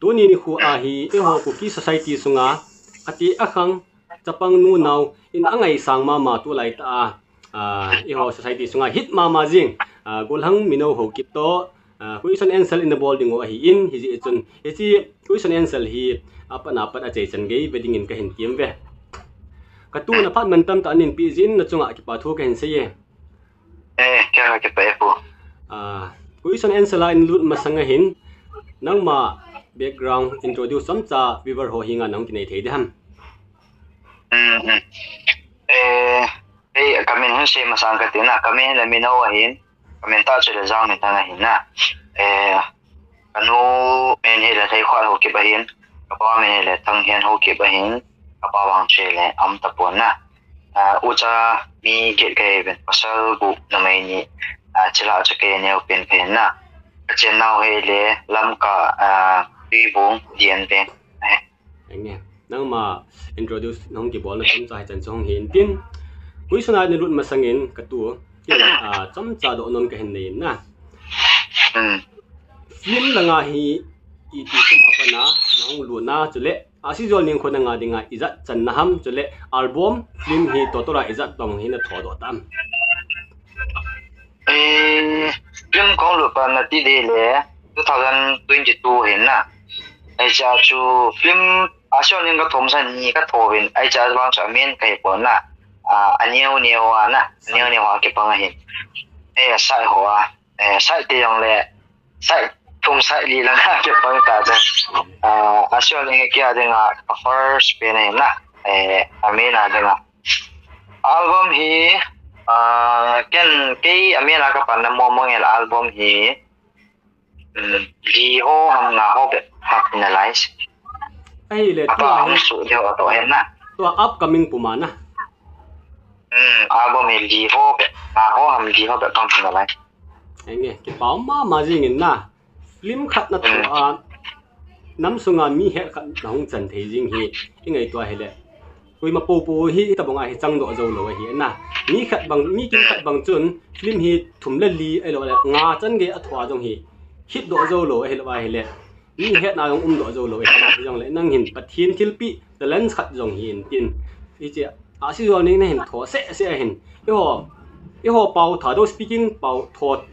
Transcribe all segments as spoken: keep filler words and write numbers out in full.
Tuni nikho a hi eiho Kuki society sunga ati akhang chapang nu nau in angaisang mama tulai tah a, ah, eiho society sunga hit mama jing, ah, Golhang Mino Haokip toh, ah, question answer in abol ding u ahin, hijeh chun hiche question answer hi apat apat a achaichan gei ve dingin kahin tem uve. Katu, na phat mantam tah in neipe jeh in nachunga kipa thu kahin sei e. Eh, kei jong kipah e pu. Ah, question answer a in lut masang a hin, nangma background introduce chomcha viewer ho henga nahung kinei thei ding ham? Hmm, hmm. Eh, eh, kamin hin sei masang kate na, kamin le Mino ahin, kamin tah chu le Jangminthang ahin na. Eh, kanu min hi le Theikhwal Haokip ahin, kapa min hi le Thanghen Haokip ahin, kapa vang chu le aum tapon na. Ah, ucha mi get kahi uvin, pasal gup numei ni, ah, chule chu kei neopen kahin na. Kachennau hi le Lamka, ah, Tuibong, Dianveng. Eh. Enge, nangma introduce nahung kibolna chomcha hichan chu hung hi intin. Question a nalut masangin katu, kei, ah, chomcha dohnom kahin nei in na. Hmm. Film langa hi iti kum a pat a nahung lut na, chule Ahsijolneng khonunga dinga ijat channa ham, chule album, film hi total a ijat bang hi nathodoh tam? Eh, film kahung lut pat nati ding le two thousand twenty-two hin na. Hichea chu film Ahsijolneng kathom sa ni katho uvin, hichea vang chu amin kahe pon na. Ah, aneo neo a na, aneo neo a kipang ahin. Eh, sai ho a. Eh, sai te jong le, sai thum sai li langa kipang ta chu. Ah, Ahsijolneng kei a dinga first pen ahin na. Eh, amin a dinga. Album hi, ah, ken kei amin a kapanna mong mong in album hi, um, li ho ham nga ho bep ham finalize. Ahile apa tua ham hi, su li ho to ahin na. Tua upcoming puma na. Hmm, album hi li ho bep, nga ho ham li ho bep ham finalize. Enge, kipa um mama jing in na. Film khat nathoh a, nam sunga mi het khat nahung chan thei jing hi, ingaito ahile. Koima poupou hi, hitabang a hi changdoh jou lou ahi na. Mi khat bang, mi kim khat bang chun, film hi thum le li, ahilou le nga chan gei athoh a jong hi, hitdoh jou lou ahilou ahile. Mi hetna jong umdoh jou lou ahi, hijongle nang hin Pathen thilpeh, talent khat jong hi intin. Hiche, Ahsijolneng nahin tho seh seh ahin. Eiho, eiho pao Thadou speaking pao tho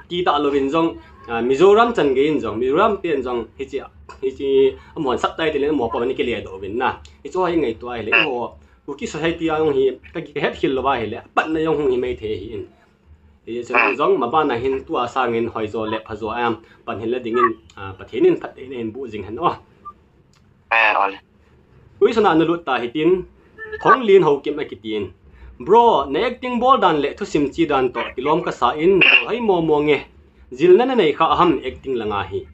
ti talouvin jong, ah, Mizoram chan gei in jong, Mizoram ten jong, hiche, hiche, amahon subtitle in amaho pao ana kile doh uvin na. Hiche ho hi ngaito ahile, eiho, Kuki society a jong hi, kakihet khel lou ahile, apatna jong hung hi mai thei ahin. Hiche jong, maban a hin tua sangin hoijo le phajo a, pan hin la dingin, ah, Pathen in phatthei nahin boh jing hen o. Eh, ole. Question a nalut ta hitin, Thonglen Haokip akitin. Bro, na acting bol dan le thusim che dan toh kilom kasa in, bol hoi mong mong e. Jilna nanei kha ham acting langa hi?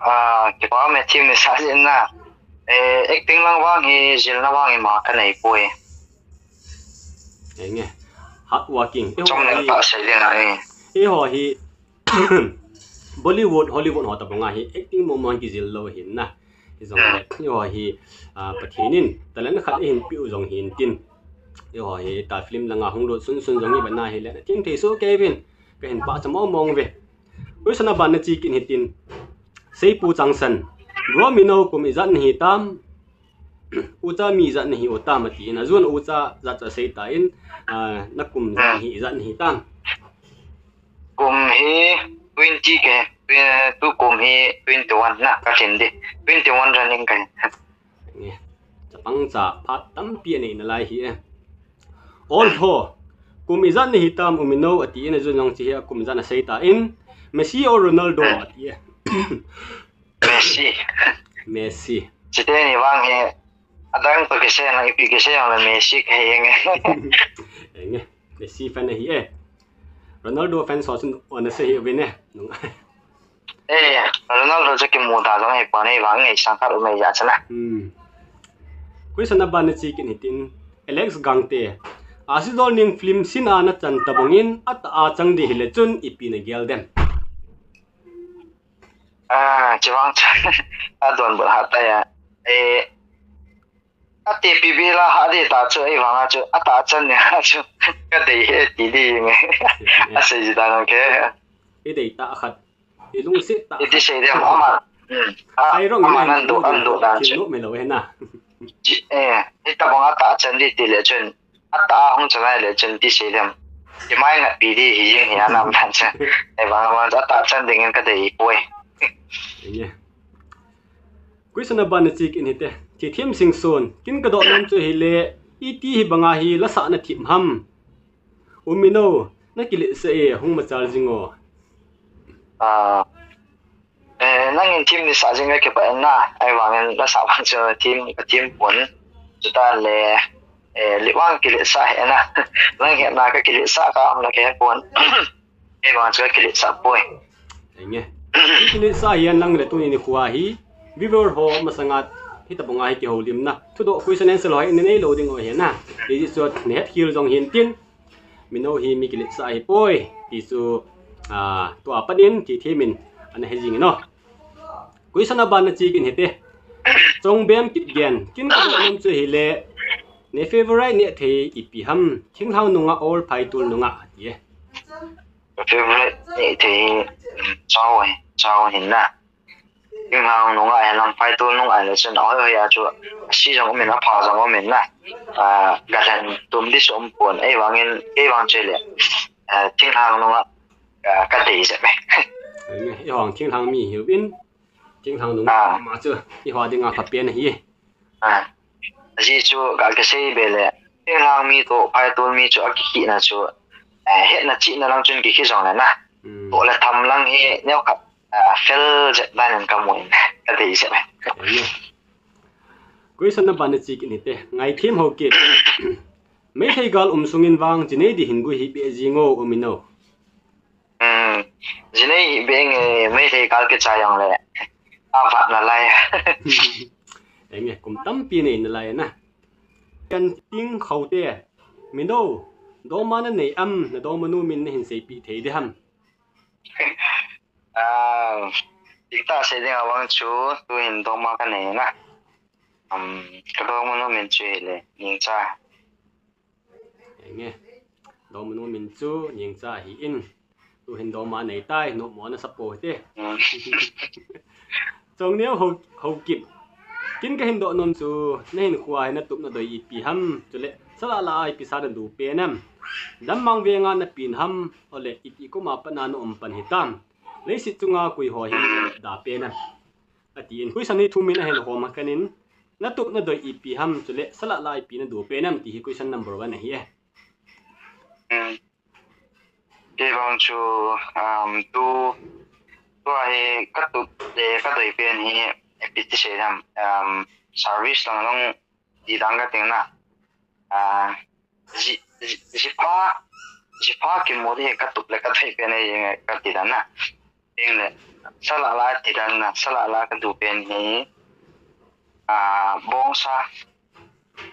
Ah, kipa me, thim me sa jin na. Eh, acting lang vang hi, jilna vang hi ima kanei poi. Enge. Hard working. Eiho hi, chomleng tah sei le na e. Eiho hi, Bollywood, Hollywood ho tabang a hi acting mong mong kijil lou ahin na. Hijongle, eiho hi, ah, Pathen in talent khat eihin peh u jong hi intin. Eiho hi ta film langa hung lut sun sun jong hi bana hile, na thim thei soh kei uvin, kahin pachat mong mong uve. Question a ban nache kit hitin. Seipu Changsan. Bro, Mino kum ijat nahi tam? Ucha mi ijat nahi u tam atin. Ajun ucha jat chu asei tan, ah, na kum ijat nahi, ijat nahi tam? Kum hi twenty ke, eh, tu kum hi twenty-one na kalhin di. Twenty-one running kahi. Nge, chapang cha phat tampi anei nalai hi e. Ol ho, kum ijat nahi tam u Mino atin, ajun jong che hi a kum ijat asei tan. Messi or Ronaldo ati e. Messi. Messi. Chuteni vang hi, adang toh kisei na, ipi kisei na Messi kahi nge. Enge, Messi fan ahi e. Ronaldo fan ho chun ona sei hi uvin e. Eh, Ronaldo chu kimu ta jong hi pon e, vang ngeisang khat um e ja chana. Hmm. Question a ban nache kit hitin, Alex Gangte. Ahsijolneng film sin a nachan tabang in, atah a chang di hile chun ipi nagel dem? Ah, chevang chu adonbut hat tai a. Eh, atepi bela hat di ta chu, eivang a chu, atah chan nia chu, kadei e ti di nge. Asei ji ta nang ke. Idei tah khat, ilungset tah khat. Iti sei dem ama. Hmm. Ah, Ai rong ama mai nan do, do, an do do, dan thil chun. No mai lo he na. Chi, eh, hitabang atah chan di ti le chun. Atah hung chan ai le chun ti sei dem. Ti mai ngat pi di hi jing hi anam dan chan. Ei vang ama atah chan ding in ka dei poi. Enge. Question aban na chik in hite. Thithem Singson. Kin ka doh nom chu hile. Iti hi banga hi la sa na thim ham. U Mino, na kiletsah e, hung machal jing o. Ah, eh, nangin thim ni sa jing e kipah in na, ahivangin la sa vang chu thim, ka thim pon. Chuta le, eh, li vang kiletsah he na. Nang he na ka kiletsah ka am na ke pon. Ahivang chu ka kiletsah poi. Enge. Kiletsah hi an lang le tuni nikho hi. Viewer ho masanga hitabang a hi kihoulimna. Thudoh question answer ho hi nei lo ding o he na. Ti chu ne het khel jong hin tin. Mino hi mi kiletsah ahi poi, ti chu, ah, tua pat in, Thithem in, ana he jing in o. Question aban na chik in hite. Chongbem Kipgen, kin ka doh nom chu hile, ne favorite neh thei ipi ham, thinglhang nunga or phaitol nunga, ti e. Favorite neh thei, um, chao e, chao hin na. Thinglhang nunga, eh, lam phaitol nunga le chun, ahoi hoi a chu, asi jong um in, apha jong um in na. Ah, galhen tum di chu um pon, ei vangin, ei vang chu le, eh, thinglhang nunga, ah, ka dei jep e. Ei vang thinglhang mi hiu in, thinglhang nunga, ah, ma chu, i ho dinga pha pen ahi. Ah, ajeh chu, ka, ka sei be le, thinglhang mi toh, phaitol mi chu, akikhehna chu, eh, hetna chihna lang chun kikhe jong le na. Hmm. Toh le tham lang hi, neo khat, ah, fel jep dan in ka mu in, ka dei jep e. Amen. Question number na chik in hite. Ngaithem Haokip. Meitei gal um sungin vang, jinei di hin gui hi be jing o, um in o. Hmm. Jinei hi be nge, Meitei gal kichai jong le. A vat na lai. Enge, kum tampi nei na lai na. Kan ting khau te. Mino, dongma na nei am, na dongmanu min na hin seipi thei di ham. Ah, dikta sei ding a vang chu, tu hin dongma ka nei na. Um, ka dongmanu min chu hile, Ningcha. Enge. Dongmanu min chu, Ningcha hi in. Tu hin dongma nei tai, nommo na sa poi te. Hmm. Chongneo Hau, Haokip. Kin ka hin doh nom chu, na hinkho a hin na tup na doi ipi ham, chule, sala la a ipi sa na du pen am. Dammang venga na pen ham, ole, iti koma pat na na um pan hitam. Leiset chunga koi ho hi da pen am. Ati in, question hi thum in ahin hom a kanin, na tup na doi ipi ham, chule, sala la ipi na du pen am, ti hi question number one ahi e. Hmm. Kei vang chu, um, tu, tua hi ka tup le ka doi pen hi, ipi ti sei ham, um, service lang lang ti dan ka ti na. Ah, ji, ji, jipha, jipha kimu di ka tup le ka doi pen hi ka ti dan na. Tin le, sala la ti dan na, sala la ka du pen hi, ah, bongsa,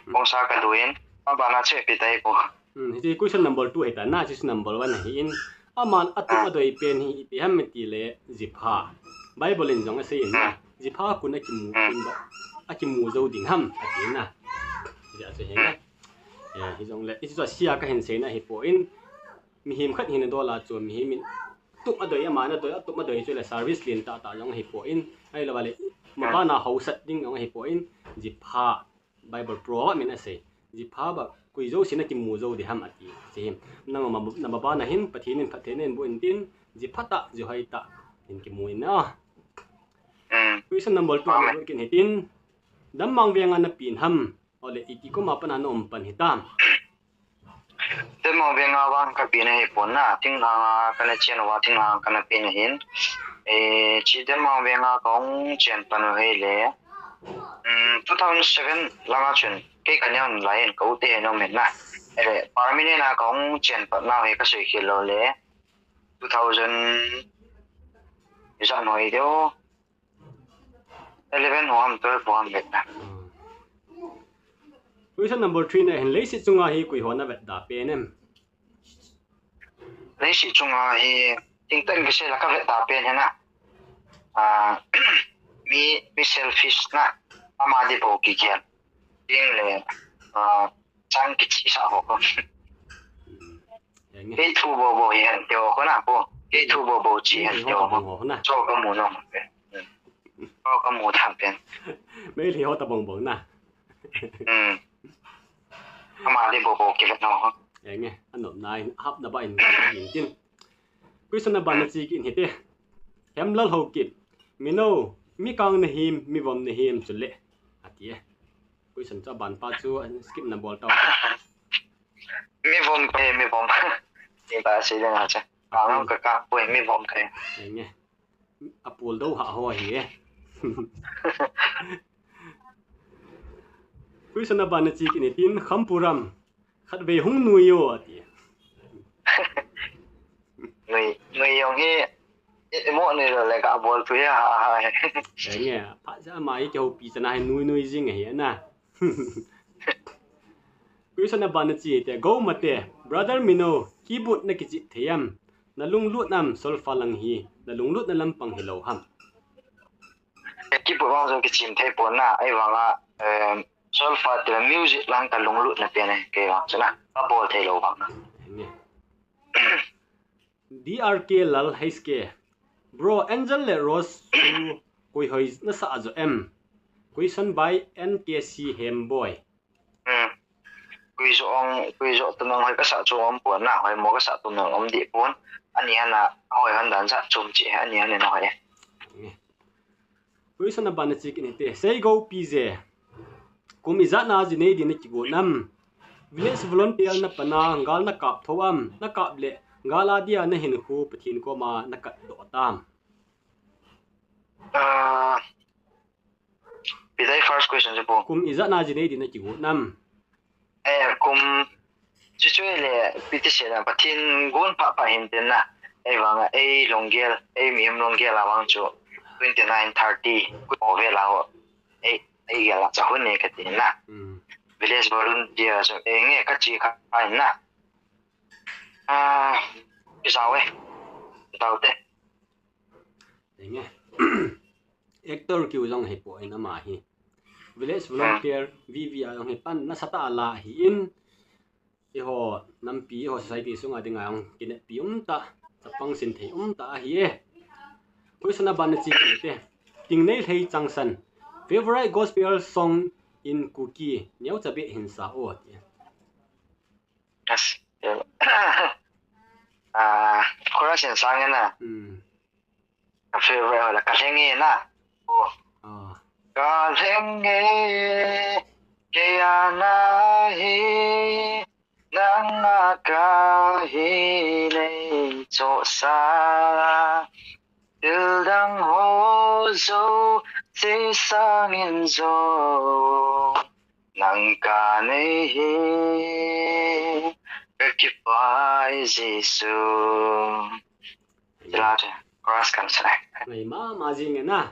bongsa ka du in, abana che pi tai ko. Hmm, hiche question number two hita na, hiche number one ahi in. Aman atup adoi pen hi ipi ham ti le jipha. Bible in jong asei in na, jipha kun akimu, kun ba, akimu jou ding ham, ati na. Hijeh chun hi na. Eh, hijongle, hiche chu asia kahin seina hipon, mihem khat hina dol a chu, mihem in tup adoi, aman adoi, atup adoi chu le service lentah tah jong hipon, ahilou le, mabana hausat ding jong hipon, jipha. Bible proverb in asei. Jipha ba, koi jouse na kimu jou di ham ati. Hiche hi. Nang ma, na mabana hin, Pathen in phatthei nahin boh in tin, jipha tah, jihoi tah, hin kimu in na. Hmm. Question number two, amen, kin hitin, dammang venga na pen ham, ole iti koma pat na na um pan hitam. Dammang venga vang ka pen ahipon na, thinglhang a kana chen uva, thinglhang a kana pen ahin. Eh, hiche dammang venga kahung chen pan u hile. Um, two thousand seven langa chun, kei ka neo nalai in ka u te hi ana um in na. Ele, permanent a kahung chen pat nau hi ka seikhel lou le. Two thousand, ijat noi deu. Eleven ho ham, twelve ho ham vet na. Hmm. Question number three na hin, leiset chunga hi koi ho na vetda pen em? Leiset chunga hi, tingtah in kisei le ka vetda pen hi na. Ah, mi, mi selfish na, ama di bou kigel. Tin le, ah, chang kichihsah ho ko. Hmm. Kei thu bou bou hi hen ti ho ko na ko. Kei thu bou bou chi hen ti ho ko. Cho ka mu nom. Hmm. Ko ka mu tha pen. Meitei ho tabang bang na. Hmm. Ama di bo bo kivet no ho. Enge, anop na in, hap na ba in, in tin. Question aban na chi kin hite. Hemlal Haokip. Mino, mi kang na him, mi vom na him chu le. Ati e. Question chu aban pa chu skip na bol tau. Mi vom ka hi, mi vom. Ni ba si le na cha. Kang ka ka poi mi vom ka hi. Enge. Apul do ha ho hi e. Question aban na chi kin hitin Khampuram. Khatvei hung nui o ati. Nui, nui jong hi, i, i mo nui lo le ka bol tu ya, ha, ha, he. Enge, pha ja ma i ke ho pi chana he nui nui jing he na. Question aban na chi te, Go Mate, brother Mino, keyboard na kichih thei am? Na lunglut nam, solfa lang hi, na lunglut na lampang hi lo ham? Keyboard vang jong kichim thei pon na, ei vang a, em, solfa te music lang ka lunglut na pen e, kei vang chu na, ka bol thei lo vang na. Enge. D R K Lal H K. Bro, Angel le Rose chu koi hoi na sa jo em? Question by N K C Hemboy. Hmm. Koi jo ong, koi jo tu nang hoi ka sa chu om pon na, hoi mo ka sa tu nang om di pon. Ani ana hoi han dan sa chum chi, ani ana na hoi. Question aban na chi kin hite. Seigo P J. Kum ijat na ji nei di na kigo nam? Village volunteer na pana gal na kap tho am? Na kap le gal a dia na hin khu Pathen koma na kat do tam? Ah, pi dai first question je po. Kum ijat na ji nei di na kigo nam? Eh, kum chu chu le P T C na Pathen gon pha pha hin tin na. Ei vang a, ei lunggel, ei mihem lunggel a vang chu twenty nine, thirty, ku vel a ho. Ei, ei gel a cha hun ne ka tin na. Hmm. Village volunteer chu, eh, nge ka chi kha in na. Ah, pi sao e. Tau te. Enge. Actor kiu jong hi po in ama hi. Village volunteer, V V a jong hi pan na sa ta la hi in. Eiho nampi, eiho society sunga dinga jong kineppi um ta, chapang sin thei um ta ahi e. Question aban na chi te. Tingnei Lhei Changsan. Favorite gospel song in Kuki. Neo cha be hin sa o ti. Yes. Ah, chorus in sang na. Hmm. Ka favorite ho la Ka Lheng e na. Oh. Ah. Ka lheng e, kei a na hi, nang a ka hi nei cho sa. Thil dang ho jouse sangin jong, nang ka nei hi, ka kipah e Jesu. Chila che, chorus kan sa. Ngai mama jing e na.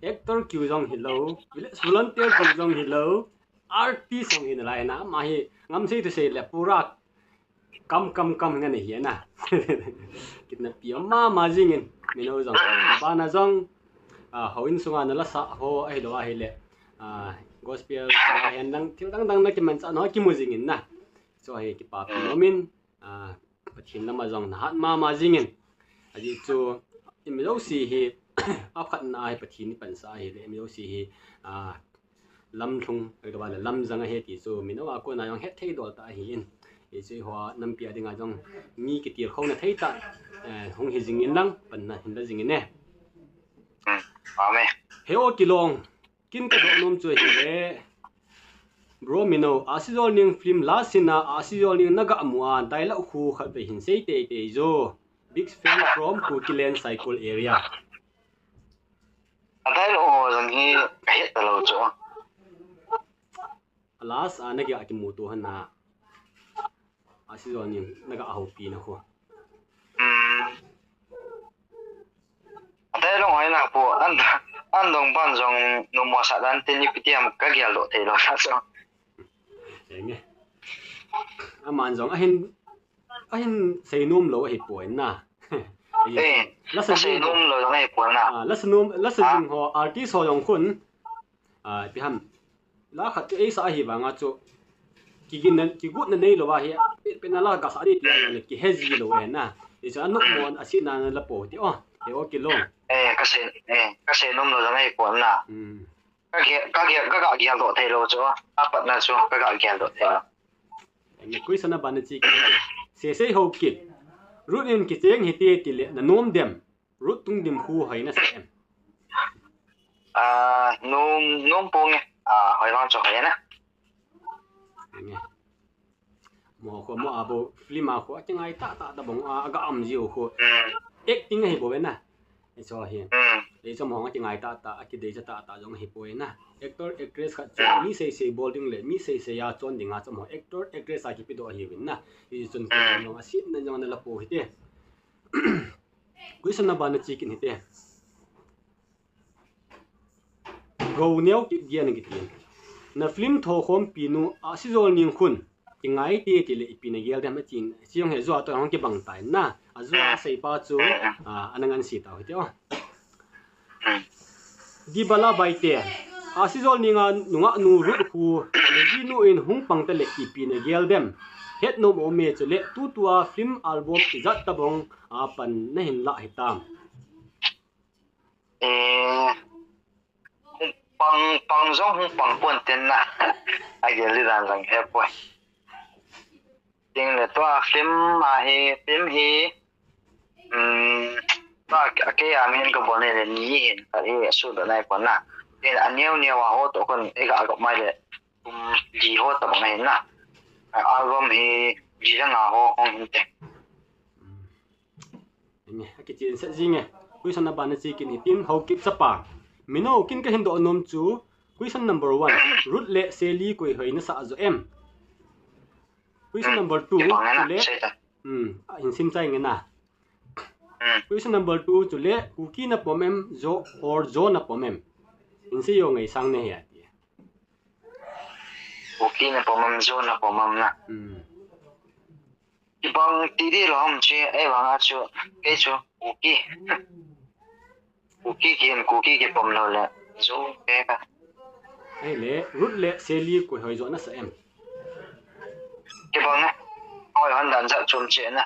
Actor kiu jong hilou, village volunteer kiu jong hilou, artist jong hi nalai na, ama hi ngam sei thusei le pura kam, kam, kam ngan hi na. Kineppi um mama jing in, Mino jong. Bana jong, ah, houin sunga na la sa ho ahilou ahile, ah, gospel, ah, hin dang, thil dang dang na kimanchah na ho kimu jing in na. Chu hi kipapi um in, ah, Pathen lama jong na hat mama jing in. Ajeh chu, imi jouse hi, aphatna hi Pathen i pansa ahile, imi jouse hi, ah, lamlhung, ahilou le lamjang ahi ti chu, Mino a kona jong het thei dol ta ahi in. Hichu eiho nampi a dinga jong, mi kitilkhouna thei ta, eh, hung hi jing in lang, panna hin la jing in e. Hmm, amen. He o kilong, Kin ka doh nom chu ahile, Bro Mino, Ahsijolneng film last scene a Ahsijolneng na ga mu a, dialogue khu khatvei hin sei teitei jo. Big fan from Kukiland Saikul area. A dialogue ho jong hi ka het talou chu. A last a na ga kimuto hon a. Ahsijolneng na ga houpi na khu. Hmm. Ate long hoi na po, an, an dong pan jong numo sa dan tin ipi ti ham ka gel doh thei lou sa so. Enge. Aman jong ahin, ahin seinom lou ahi poi na. Eh, la sa seinom lou jong ahi poi na. Ah, la sa nom, la sa jing ho, artist ho jong khun. Ah, ipi ham. La khat chu eisa ahi vanga chu. Kigin na, kigotna neilou ahi. Pe, pe na la ga sa di ti a le kihe ji lou e na. Hichu anop mo a si na la po ti o. Eh, okay lo. Eh, ka sei, eh, ka sei nom lo jong ahi pon na. Hmm. Ka ge, ka ge, ka ga gel doh thei lo chu. A patna chu ka ga gel doh thei lo. Enge, question aban na chi. Sesei Haokip. Ruth in kicheng hite tile na nom dem. Ruth tungdim khu hoi na sa em? Ah, nom, nom ponge. Ah, hoi vang chu hoi na. Enge. Mo khu, mo a bou film a khu, a kingai tah tah tah bang a, a ga am jiu khu. Hmm. Acting ahi bou ve na. Ei chu hi. Hmm. Ei chu mo a kingai tah tah, a kidei cha tah tah jong ahi poi na. Actor, actress khat chu, mi sei sei bol ding le, mi sei sei a chon ding a chu mo. Actor, actress a kipe doh ahi uvin na. Hichun, hmm, jong a sit na jong na la pou hite. Question aban na chi kin hite. Go neo kit dia na kiti. Na film tho khompi nu a si jol ning khun. Kingai te tile ipi na gel dem a chin. Si jong he jo a to hong kibang tai na. A jo a sei pa chu, ah, ana ngan si tau hite o. Dibala Baite. A si jol ning a nunga nu Ruth khu. Levi nu in hung pang tale ipi na gel dem. Het nom ome chule tutua film album ijat tabang a pan na hin la hitam. Eh, hung pang, pang jong hung pang pon ten na. A gel li dan lang he poi. Ting le tua film a hi, film hi, um, tua a kei a min ka bol nei le ni hin, ka hi a su da nai pon na. Ting le a neo neo a ho to kon e ga ga mai le, um, li ho ta bang hin na. A album hi, li da nga ho hong hin te. Enge, a kichen set jing e. Question aban na chi kin hitin, Haokip chapa. Mino kin ka hin doh nom chu. Question number one. Ruth le Sally koi hoi na sa jo em? Question number two. Kibang na, chule, sei ta. Hmm, a hin sim chai nge na. Hmm. Question number two, chule, Kuki na pom em, Jo, or Jo na pom em? Hin sei jo ngai sang ne he ati. Kuki na pom am, Zo na pom am na. Hmm. Kibang ti di lo ham chi, ei vang a chu, kei chu, Kuki. Kuki kin, Kuki kipom lo le, Zo ke ka. Ei le, Ruth le Sally koi hoi jo na sa em? Kibang na. Hoi hon dan ja chom che na.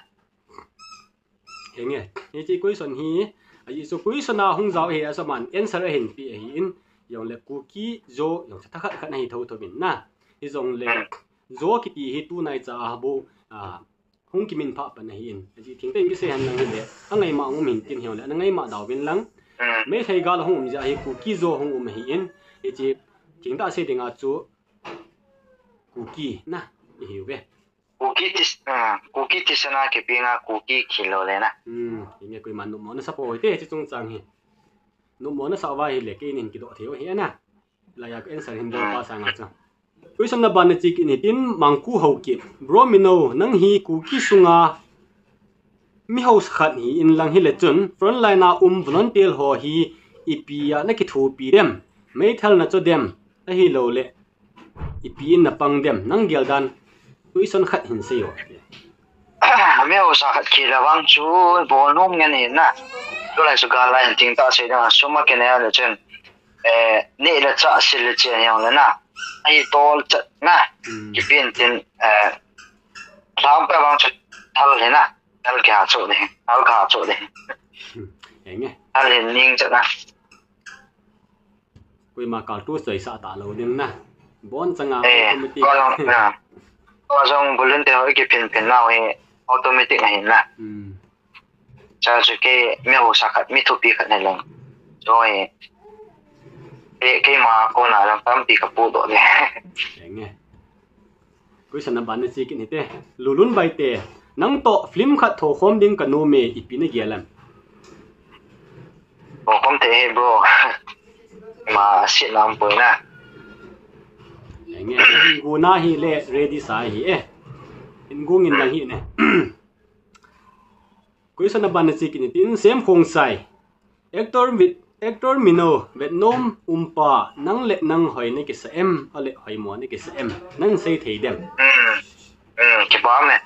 Henge, hiche question hi, a, hiche question a hung jao hi, a, saman answer ahin pe ahin, jong le Kuki Zo, jong sa thakhat khat ahi tho tho bin na. Hi jong le, Zo kiti hi tunai cha a bou, a, hung kimin pha pan ahin. Hiche thing tah in kisei hen lang hi le, a ngaima um hin tin hi jong le, a ngaima dau bin lang. Meitei gal hung um jeh a hi Kuki Zo hung um ahin, hiche thing tah sei ding a chu Kuki na, ihiu ve. Kuki tis-, ah, Kuki tisan a kipi nga Kuki kilo le na. Hmm, enge koiman nopmo na sa poi te, hiche chungchang hi. Nopmo na sa uva ahile, keinin kidoh thei u ahi na. Laiya ka answer hin bol pa sanga chu. Question na ban na chi kin hitin Mangku Haokip. Bro Mino, nang hi Kuki sunga mi hausa khat hi in lang hile chun, frontline a um volunteer ho hi ipi a na kithopi dem. Meithal na cho dem. Ahilou le, ipi in na pang dem, nang gel dan, question khat hin sei o. Mi hausa khat kila vang chu, bol nom ngen hin na. Tulai chu gal lai thing tah sei ding a, sum a kinei le chun, eh, neh le chah sil le chen jong le na. Ahi tol chat na. Hmm. Kipi in tin, eh, lam pa vang chu thal hi na. Thal kiha chu ding, thal kiha chu ding. Hmm. Enge. Thal hin ning chat na. Koima kaltu soisah talou ding na. Bon changa, eh, automatic. Ko jong, na. Ko jong volunteer ho kiphin phin nau hi automatic ahi na. Hmm. Cha chu kei mi hausa khat, mi thupi khat ahi lang. Chu hi. Kei, keima kona jong tampi ka pudoh le. Enge. Question number na chi kin hite. Lulun Baite. Nang toh film khat thokhom ding ka nom e, ipi na gel em? Thokhom thei e bro. Ma sit nam poi na. Enge, in gu na hile, ready sa hi e. In gu ngin lang hi ne. Question number na chi kin hitin, Sem Khongsai. Actor mit, actor Mino, vetnom umpa, nang le nang hoi na kisa em, ale hoimo na kisa em, nang sei thei dem? Hmm, hmm, kipah me.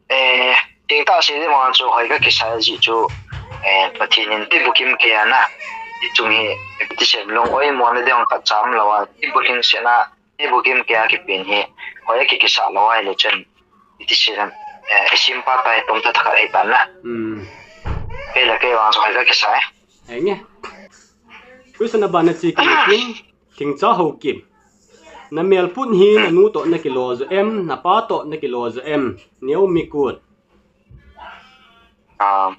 Eh, ting tah sei ding vang chu hoi ka kisa ji chu, eh, Pathen in ti bukim kei a na. Ti chung hi, ti sem long oimo na ding khat cham lou a, ti bukim se na, Kei bukim kei a kipin hi, hoi a kikisah lou ahile chun, iti silam, eh, isim pa tai tom tha tha khat ahi tan na. Hmm. Kei le kei vang chu hoi ka kisai. Henge. Question aban a che kit in, Thingcha Haokip. Na mel put hi na nu toh na kilo jo em, na pa toh na kilo jo em? Neo Mikut. Um,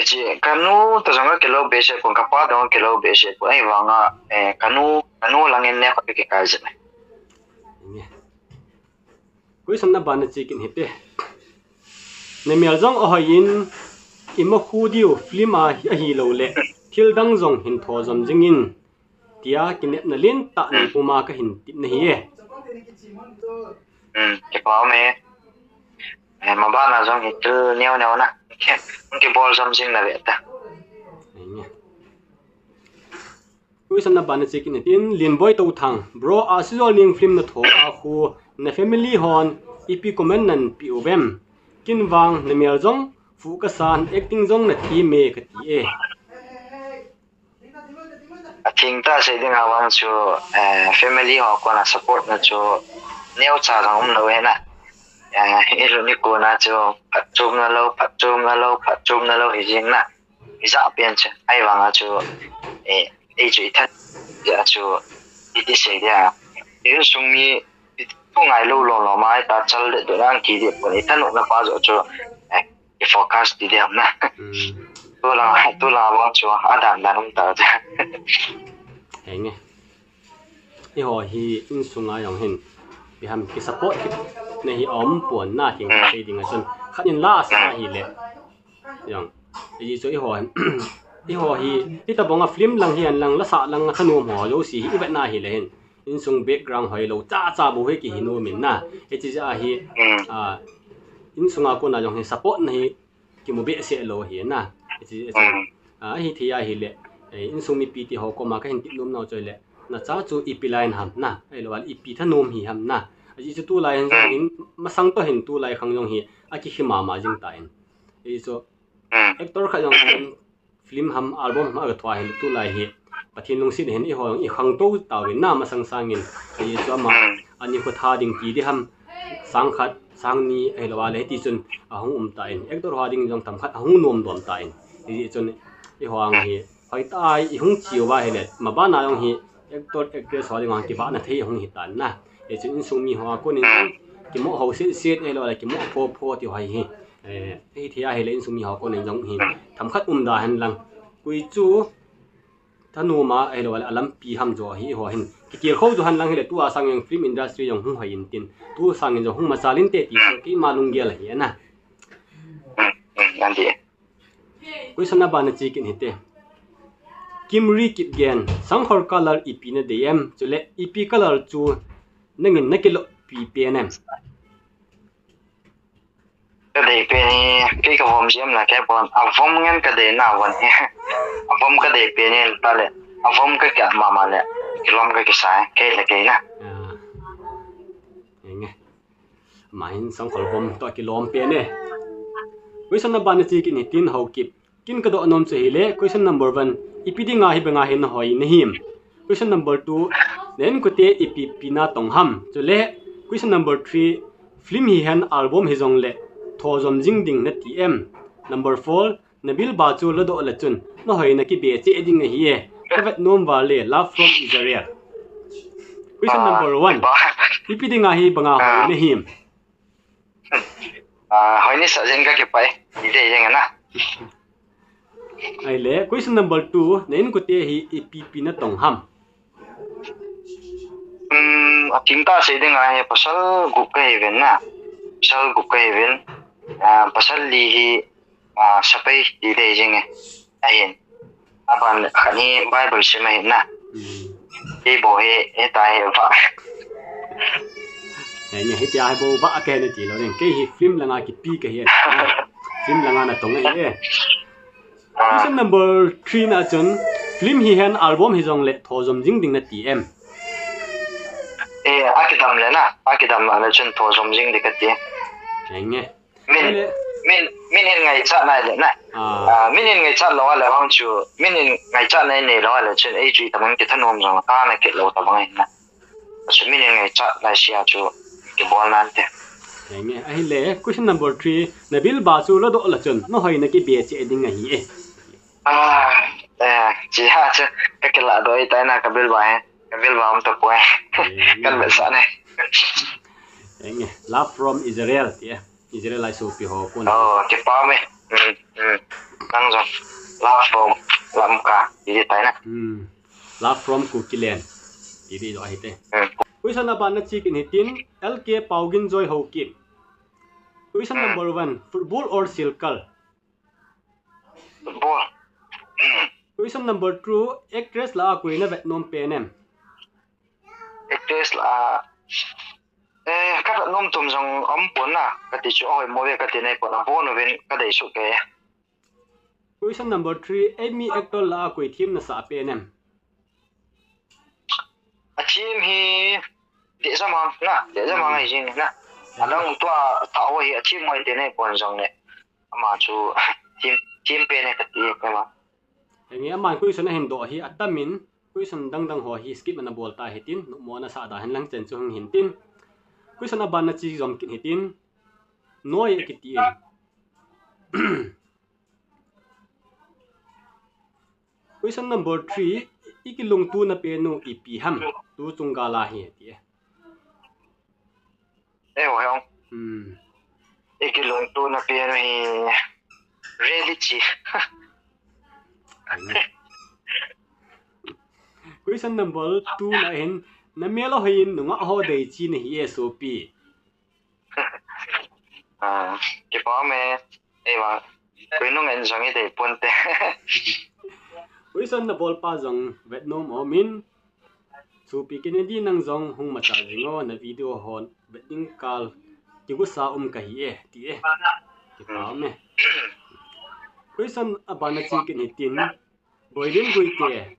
chi, ka nu toh jong ka kilo behseh pon, ka pa toh ka kilo behseh pon. Ahivanga, eh, ka nu, ka nu langin ne khat ka kikai jin. Nge. Question aban a che kit in hite. Na mel jong ahoi in, ima khu diu film a hi, ahilou le thil dang jong hin tho jom jing in, tia kinepna lentah nei puma ka hin tepna hi e. Hmm, kipa um e. Eh, maban a jong hi thil neo neo na. Kibol jom jing na ve ta. Nge. Question aban a che kit in tin, Linboi Touthang. Bro, Ahsijolneng film na tho a khu na family hon ipi comment nan pe uvem? Ken vang na mel jong phu ka san, acting jong na them e ka ti e. A thengtah sei ding a vang chu, eh, family ho kona support na chu neocha jong um lou e na. Eh, i lut ni kona chu phatchomna lou, phatchomna lou, phatchomna lou hi jing na. Ijat pen chu, ahivanga chu, eh, ei chu i than, ijat chu, iti sei dia. Insung mi, i tu ngai lou lom lom a, i ta chal le do nang ki di pon, i thanop na pa jo chu, eh, i focus ti di ham na. Hmm. Tu la, tu la vang chu, adan dan um ta chu. Henge. Eiho hi insunga jong hin, ipi ham ki support kit na hi aum pon na, thengtah sei ding a chun. Khat in la asa ahile. Jong. Ijeh chu eiho, eiho hi, hitobang a film lang hihen lang, la sah lang a thanom ho jouse hi, i vet na hile hin. Insung background hoilou, cha cha bou hi kihi nom in na. Hiche jeh a hi, ah, insunga kona jong hi support na hi, kimu behseh lou hi na. Hiche, hiche, ah, ahithei ahile, eh, insung mipi te ho koma ka hin tep nom nau chu ahile, na cha chu ipi lai in ham na, ahilou le ipi thanom hi ham na. Ajeh chu tulai hin jong hin, masang toh hin tulai khang jong hi, akikhel mama jing tan. Ajeh chu, actor khat jong hin, film ham, album ham aga tho a hin tulai hi, Pathen lungset hin eiho jong i khangtou tauvin na masang sangin. Ajeh chu ama, ani kho tha ding ti di ham, sang khat, sang ni, ahilou le hiti chun ahung um tan. Actor ho ding jong themkhat ahung nom dom tan. Hijeh chun eiho jong hi, hoitah a i hung che uva ahile, maban a jong hi, actor, actress ho ding jong kivahna thei ahung hi tan na. Hichun insung mi ho a konin jong, kimo ho set set, ahilou le kimo pho pho ti ho hi. Eh, hithei ahile insung mi ho konin jong hi, themkhat um da hen lang. Koi chu, thanom a, ahilou le alampi ham jo hi eiho hin. Kitilkhou jo hen lang hile, tua sangin film industry jong hung hoi in tin. Tu sangin jong hung machal inte ti chu keima lunggel ahi na. Hmm, hmm, ngan ti. Question aban a che kit in hite. Kimri Kipgen, sangkhol color ipi na dei em? Chule ipi color chu nangin na kilop pi pen em? Ka dei pen hi, kei ka vom jiem na kei pon. A vom ngen ka dei na von hi. A vom ka dei pen hi ta le. A vom ka kia mama le. Kilom ka kisai, kei le kei na. Ah. Enge. Ama hin sangkhol vom toh kilom pen e. Question aban a che kit in hitin, Haokip. Ken ka doh nom chu ahile, question number one, ipi dinga hibanga hi na hoi na him? Question number two, na inkote ipi ipi na tong ham? Chule, question number three, film hihen album hijongle, tho jom jing ding na ti em? Number four, na bilba chu la doh le chun, na hoi na kibe cheh ding ahi e. Ka vet nom val e, love from Israel. Question number one, ipi dinga hibanga hoi na him? Ah, hoi ni sa jeng ka kipah e. I dei jeng na. Ahile, question number two, na inkote hi ipi ipi na tong ham? Um, a thengtah sei ding ahi, pasal gup ka hi uvin na. Pasal gup ka hi uvin. Ah, pasal li hi, ah, sepai ti dei jeng e. Ahin. Aban khat hi Bible sim ahin na. Hmm. Kei bou hi, hita hi vah. Henge, hitia hi bou vah ka hi na ti lou ding. Kei hi film langa kipi ka hi. Film langa na tong ahi e. Ah. Question number three na chun, film hihen album hijongle tho jom jing ding na ti em? Eh, akidam le na, akidam le chun tho jom jing ding ka ti. Henge. Min, min, min in ngaichat nai le na. Ah. Ah, min in ngaichat lou le vang chu, min in ngaichat nai nei lou le chun, ei chu itobang kithanom jong, ta na kit lou tobang in na. Chu min in ngaichat nai sia chu, kibol nante. Henge, ahile, question number three, na bilba chu ladoh la chun, na hoina kibe cheh ding ahi e. Ah, eh, chi ha chu, ka kiladoh tai na ka bilba he. Ka bilba um tapoi. Henge. Kan bel sa ne. Henge, love from Israel, ti e. Israel lai sopi ho kon. Oh, kipah e. Hmm, hmm. Nang jong, love from Lamka, ti tai na. Hmm. Love from Kukiland. Ti di jo ahi te. Hmm. Question aban na chi kin hitin, L K Paugin Joy Haokip. Question Hmm. number one, football or silkal? Football. Hmm. Question number two, actress lah a koi na vet nom pen em? Actress lah a, eh, ka vet nom tum jong um pon na, ka ti chu ahoimo ve ka ti nei pon, abon uvin ka dei chu ke. Question number three, eimi actor lah a koi thim na sah pen em? A thim hi, Dejamang na, Dejamang Hmm. ahi jing na. Hmm. Adang tua ta ho hi a thim mo te nei pon jong le. Ama chu thim, thim pen e ka ti e ma. Henge, aman question ahin doh hi atam in, question dang dang ho hi skip ana bol ta hitin, numo na sa da hen lang chen chu hung hin tin. Question aban na chi jom kin hitin, noi akiti in. Question number three, i kilungtona pen u ipi ham, tu chung gal a hi ti e. Eh, oh, hong. Hmm. I kilungtona pen u hi reality. Question number two na hin, na mel a hoiyin nungah ho dei chi na hi e sopi. Ah, kipah e, ei vang, koi nung en jong i dei pon te. Question na bol pa jong vet nom um in, Supi Kennedy nang jong hung machal jing o, na video hon vet ding kal kigusa um kahi e, ti e. Kipah e. Question aban na chi kin hitin, Boilen Guite,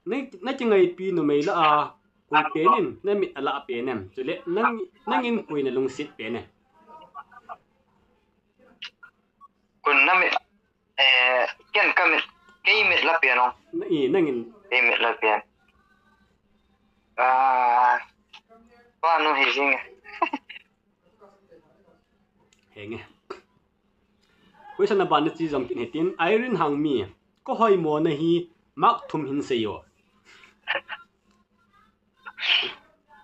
na, na kingaipi numei lah a, koi pen in na mit alah pen em? Chule, nang, nangin koi na lungset pen em? Koi na mit, eh, ken ka mit, kei mit lah pen ong. Na, i, nangin. Kei mit lah pen. Ah, pa nu hi jing. Henge. Question aban na chi jom kin hitin, Irene Hangmi, ka hoimo na hi mark thum hin sei o.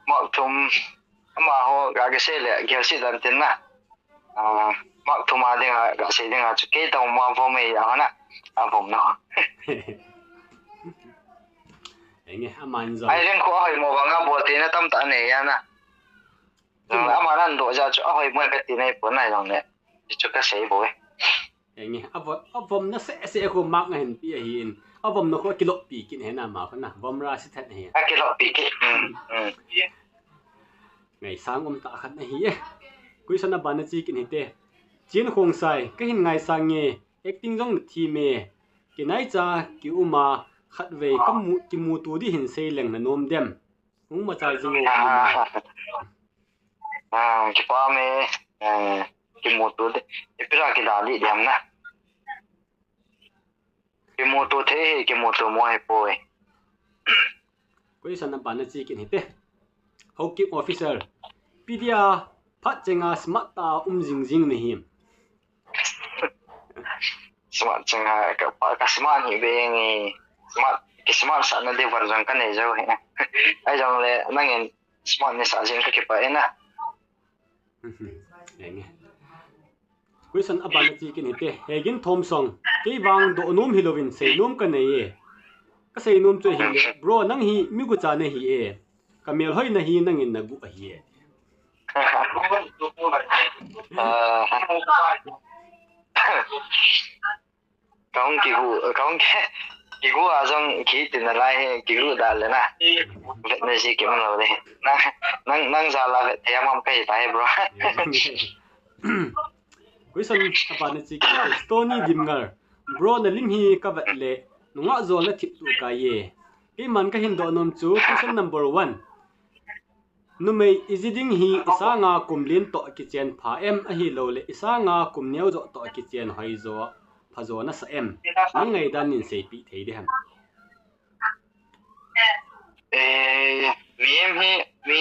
Mark thum, ama ho ga ga sei le, ga sei dan tin na. Ah, mark thum a ding a, ga sei ding a, chu kei tong mo vo mei a na. A vom na. Henge, aman jom. Irene kho hoimo vang a bol te na tam ta ne ya na. Hmm. Ama nan doh ja chu ahoimo ka ti nei pon na jong le. Chu ka sei bou e. Henge, avom, avom na seh seh kho mark nga hin pi ahin. Avom na kho kilop pi kin he na ma kho na. Vom ra si that he. A kilop pi ki. Hmm, hmm. Ngaisang um ta khat na hi e. Question aban na chi kin hite. Chin Khongsai, ka hin ngaisang nge, acting jong na thim e. Kinai cha, ki um a, khat vei, ka mu, kimuto di hin sei leng na nom dem. Hung machal jing o. Ah, ah, kipah e, eh, kimuto di. Ipi ra kidali diam na. Kimuto thei, kimuto mo hi poi. Question aban na chi kin hite. Haokip Officer. Ipi dia phat chenga smart ta um jing jing na him? Smart chenga ka, ka smart hi ve nge. Smart, ki smart sa na di var jong ka nei jo hi. Ai jong le nangin smart ni sa jing ka kipah e na. Henge. Question aban na chi kin hite. Hegin Thomsong. Kei vang doh nom hilouvin sei nom ka nei e. Ka sei nom chu hile, bro, nang hi mi gucha na hi e. Ka mel hoi na hi nangin na gu ahi e. Ah. Ka hung kigu, ka hung ki, kigu a jong ki tin na lai he, kigu da le na. Vet na ji kim lo le. Nang, nang, nang ja la vet thei mam kai ta he, bro. Question aban na chi kin hite. Tony Dimngal. Bro, na lim hi ka vet le, nungah jol na thip tu ka ye. Keiman ka hin doh nom chu, question number one. Numei i ji ding hi i sanga kum lien toh kichen pha em, ahilou le i sanga kum neo jo toh kichen hoi jo, pha jo na sa em? Nang ngaidan in seipeh thei di ham? Eh, mi em hi, mi,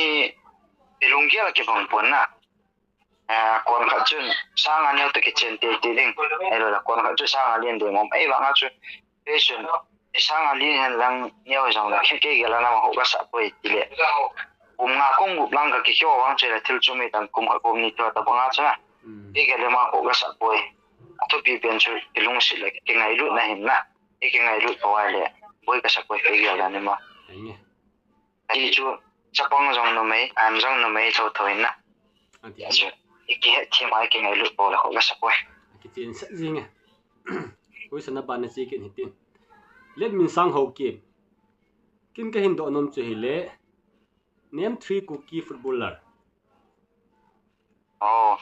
mi lunggel kibang pon na. Ah, kon khat chun sang a neo toh kichen teitei ding. Ahilou le kon khat chu sang a lien ding um. Ahivang a chu, kei chun, sang a lien hen lang neo hijongle, kei, kei gel a nama ho kasah poi tile. Kum nga kum gup lang kakikio vang chule thil chu mi tan kum khat kum ni toh tabang a chu na. Hmm. Kei gel a ma ho kasah poi. Athupi pen chu kilungset le kingailut na hin na. Kingailut poi le. Boi kasah poi kei gel a ni ma. Ahi nge. Ati chu, chapang jong numei, an jong numei thotho in na. Ati chu, ikihet thim a ikingailut pou le ho kasah poi. Akichen sat jing e. Question aban na che kit hitin. Letminthang Haokip. Ken kahin doh nom chu hile, name three Kuki footballer. Oh.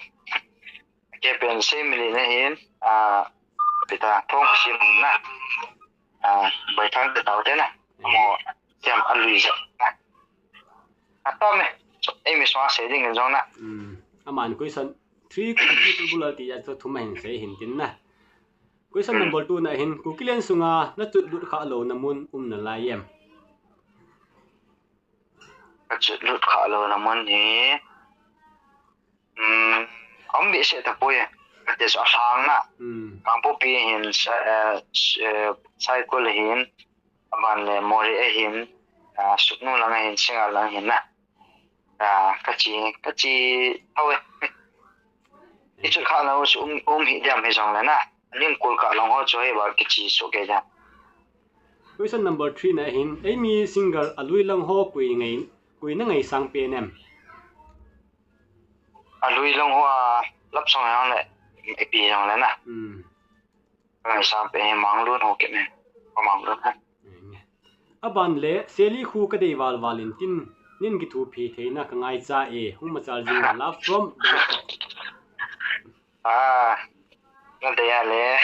Kei pen sei mi li na hin, ah, pita thong sim na. Ah, bai thang te tau te na. Mo, tiam a lui ja. Atom e. Ei mi swa sei ding jong na. Hmm. Aman question three Kuki footballer ti a chu thum a hin sei hin tin na. Question number two na hin, Kuki len sunga na chutlut khah lou na mun um nalai em? Ka chutlut khah lou na mun hi, um, um behseh tapoi. Kati chu alhang na. Hmm. Kangpokpi hin, sa-, eh, s-, eh, Saikul hin, aban le Moreh ahin, ah, Sugnu lang ahin, Singngat lang ahin na. Ah, kachi, kachi, hao e. Kichut khah lou chu um, um hi diam hijongle na. Alim kul kah lang ho chu hi ba kichi su ke diam. Question number three na hin, eimi singer alui lang ho koi ngai, koi na ngaisang pen em? Alui lang ho a love song jong le, ipi jong le na. Hmm. Ngaisang pen hi Manglun Haokip ne. Manglun ha. Aban le, Seli khu ka dei val val in tin, nin kithopi theina ka ngaicha e, hung machal jing, love from Bangkok. Ah, na dei a le.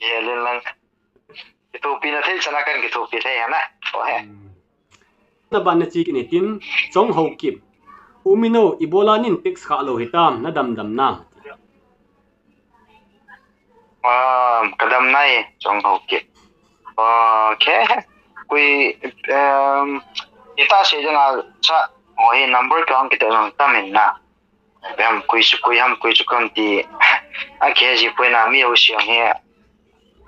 Ye lin lang. Kithopi na thei chana kan kithopi thei hana. Oh, he. Hmm. Na ban na che kit hitin, Chong Haokip. U Mino, ibola nin text khah lou hitam, na dam dam nam? Ah, ka dam nai, Chong Haokip. Ah, okay. Koi, um, ita sei ding a cha, oh, hi number kong kiti jong tam in na. Ham koi chu koi, ham koi chu kam ti. A ke ji poi na mi ho siang he.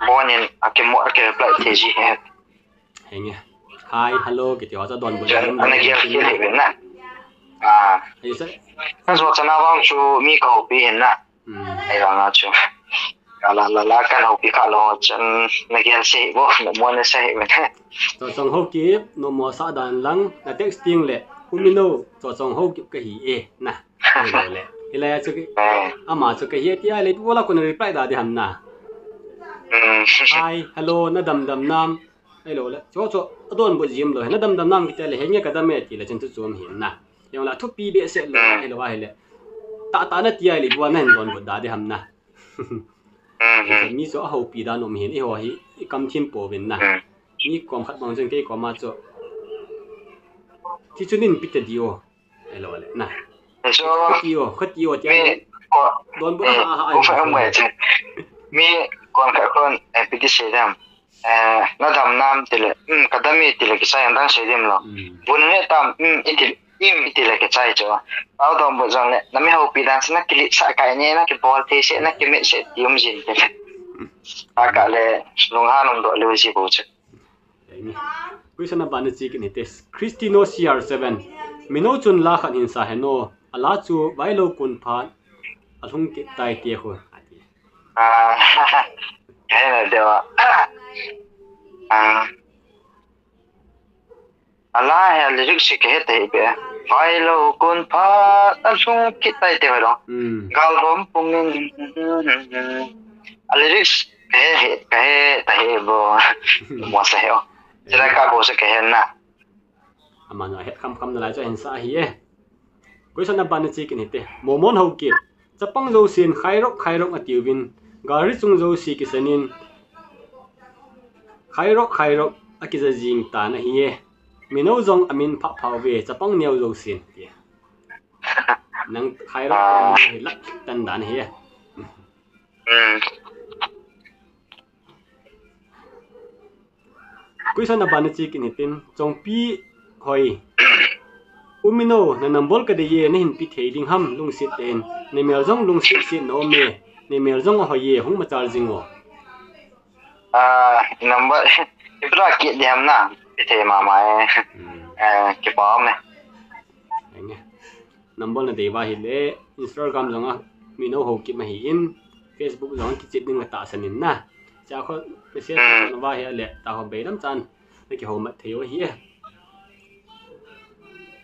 Bon in a ke mo, a ke reply te ji he. Henge. Hi, hello, kiti ho cha donbut. Ana gel ke le na. Ah. Ai sa. Kan so chana vang chu mi ka hopi hin na. Hmm. Ahivang a chu. Ka la, la, la, kan hopi khah lou chan na gel se bo, na mo na se bo. Cho Chong Haokip, nom mo sa dan lang, na text ding le, U Mino, Cho Chong Haokip kahi e, na. Hello le. Hilai a chu ki, eh, ama chu kahi e tia le, ibola kona reply da ding ham na. Hmm. Hi, hello, na dam dam nam. Hello le. Cho cho, adonbut jim lou. Na dam dam nam kiti le, henge ka dam e ti le, chun thu chom hin na. Jong la thupi behseh lou, hmm, hello a hile. Ta ta na tia le, ibola na hin donbut da ding ham na. Hmm, hmm. Mi chu ahopi dan um hin, eiho hi, i kam thim pouvin na. Hmm. Mi kom khat bang chun kei kom a chu. Ti chu nin pi ta di o. Hello le, na. So, khati o, khati o, tia mi, le. Ko, donbut, eh, ha, ha, ko ai, fa, mo, mo, che. Mi, kon ka, kon, eh, pi ti sei dam. Eh, na dam nam ti le, mm, ka dam e ti le, kichai ang dang sei dim lou. Mm. Bun ne tam, mm, i ti, im i ti le kichai cho. Tao donbut jong le, na mi hopi dan se na kilit sa kai ne, na kibol thei se, na kimet se, ti um jin ti le. Ka ka le, lunghan um doh lou ji bou chu. Question aban na che kit hite. Christino C R seven. Mino chun la khat hin sa hen o. A la chu vailou kun phat alhung kit tai ti khu. Ah, he na deu a. Ah. A la hi a lyrics hi ka he thei be. Vailou kun phat alhung kit tai ti khu lo. Hmm. Gal vom pung in. A lyrics ka he, ka he, ta he bo. Mo sa he o. Sila ka bo sa ka he na. Aman a het kham kham nalai chu ahin sa ahi e. Question aban na che kit hite. Momon Haokip. Chapang jousen khairok khairok atiuvin. Gari chung jouse kisan in. Khairok khairok akija jing tan ahi e. Mino jong amin phah phah uve. Chapang neo jousen. Ti. Nang khairok, ah, hi lak tan dan ahi e. Hmm. Question aban na che kit hitin, Chongpi Hoi. U Mino, na number ka dei e, na hin pe thei ding ham, lungset tah in. Na mel jong lungset set na um e, na mel jong ahoi e, hung machal jing o. Ah, number, ipi lah kit ding ham na, pe thei mama e. Hmm. Eh, kipa um e. Enge. Number na dei uva ahile, Instagram jong a, Mino Haokip ahin, Facebook jong a kichep ding katahsan in na. Chua kho message Hmm. na uva ahile, tahsa ho beidam chan, na kihoumat thei u ahi e.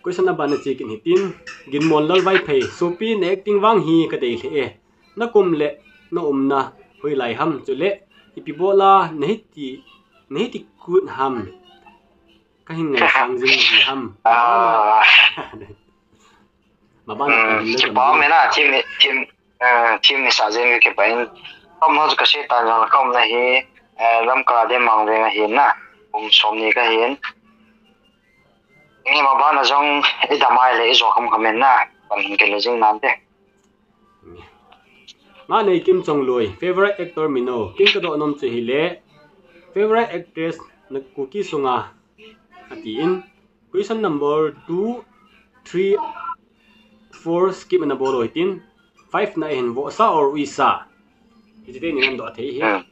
Question number na che kit hitin, Ginmon Lalvaiphei, sopi na acting vang hi ka dei lheh e. Na kum le na umna hoilai ham, chule ipi bol a na hiti, na hiti kut ham. Ka hin ngaisang jing hi ham. Ah. Maban Hmm, ka hin le kipa jam um e na, thim ni, thim, eh, thim ni sa jeng kipa in. Ka um ho chu ka sei tan jong, ka umna hi, eh, Lamka Demang veng ahin na. Kum som ni ka hin. Nge maban a jong i dam a ahile i jo kham kham in na. Pan hin kile jing nante. Manei Kimchongloi, favorite actor Mino. Ken ka doh nom chu ahile, favorite actress na Kuki sunga, atin. Question number two, three, four skip na bol u hitin. Five na hin Vohsa or Uisa. Hiti teni nadoh thei hi. Hmm.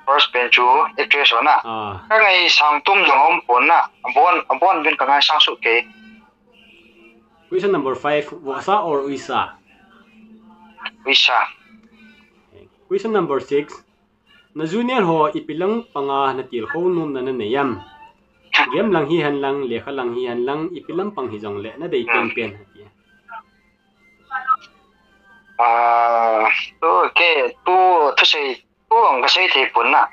First pen chu actress ho na. Ah. Ka ngaisang tum jong um pon na. Abon, abon pen ka ngaisang soh kei. Question number five, Vohsa or Uisa? Uisa. Question number six, na junior ho ipi lang panga na tilkhou nomna na nei em? Game lang hihen lang, lekha lang hihen lang, ipi lang pang hijongle na dei Hmm. penpen. Ah, tu, ke, tu, thusei, tu ang ka sei thei pon na.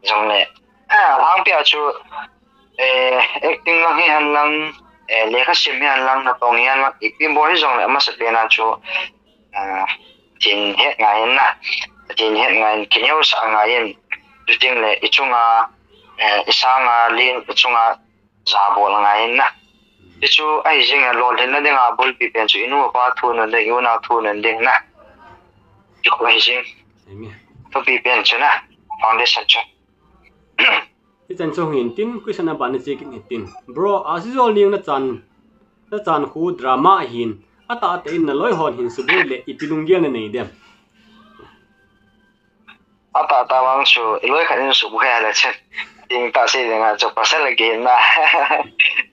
Jongle. Ah, alhangpi a chu, eh, acting lang hihen lang, eh, lekha sim hihen lang, natong hihen lang, ipi bol hijongle, amasapen a chu, ah, Pathen het ngai in na. Pathen het ngai in, kineosah ngai in. Chuteng le, i chunga, eh, i sanga len, i chunga jabol ngai in na. Hichu ahi jing a, lolhinna dinga bulpi pen chu i nu i pa thu nun ding, i unau thu nun ding na. Hichu ahi jing. Amen. Thupi pen chu na, foundation chu. Hichan chu hung in tin, question number ni che kit hitin. Bro, Ahsijolneng na chan, na chan khu drama ahin, atahtah in na loi hon hin suboi le ipi lunggel na nei dem? Atahtah vang chu, i loi khat in suboi a le chen. Ding tah sei ding a chu, pasal a gen na.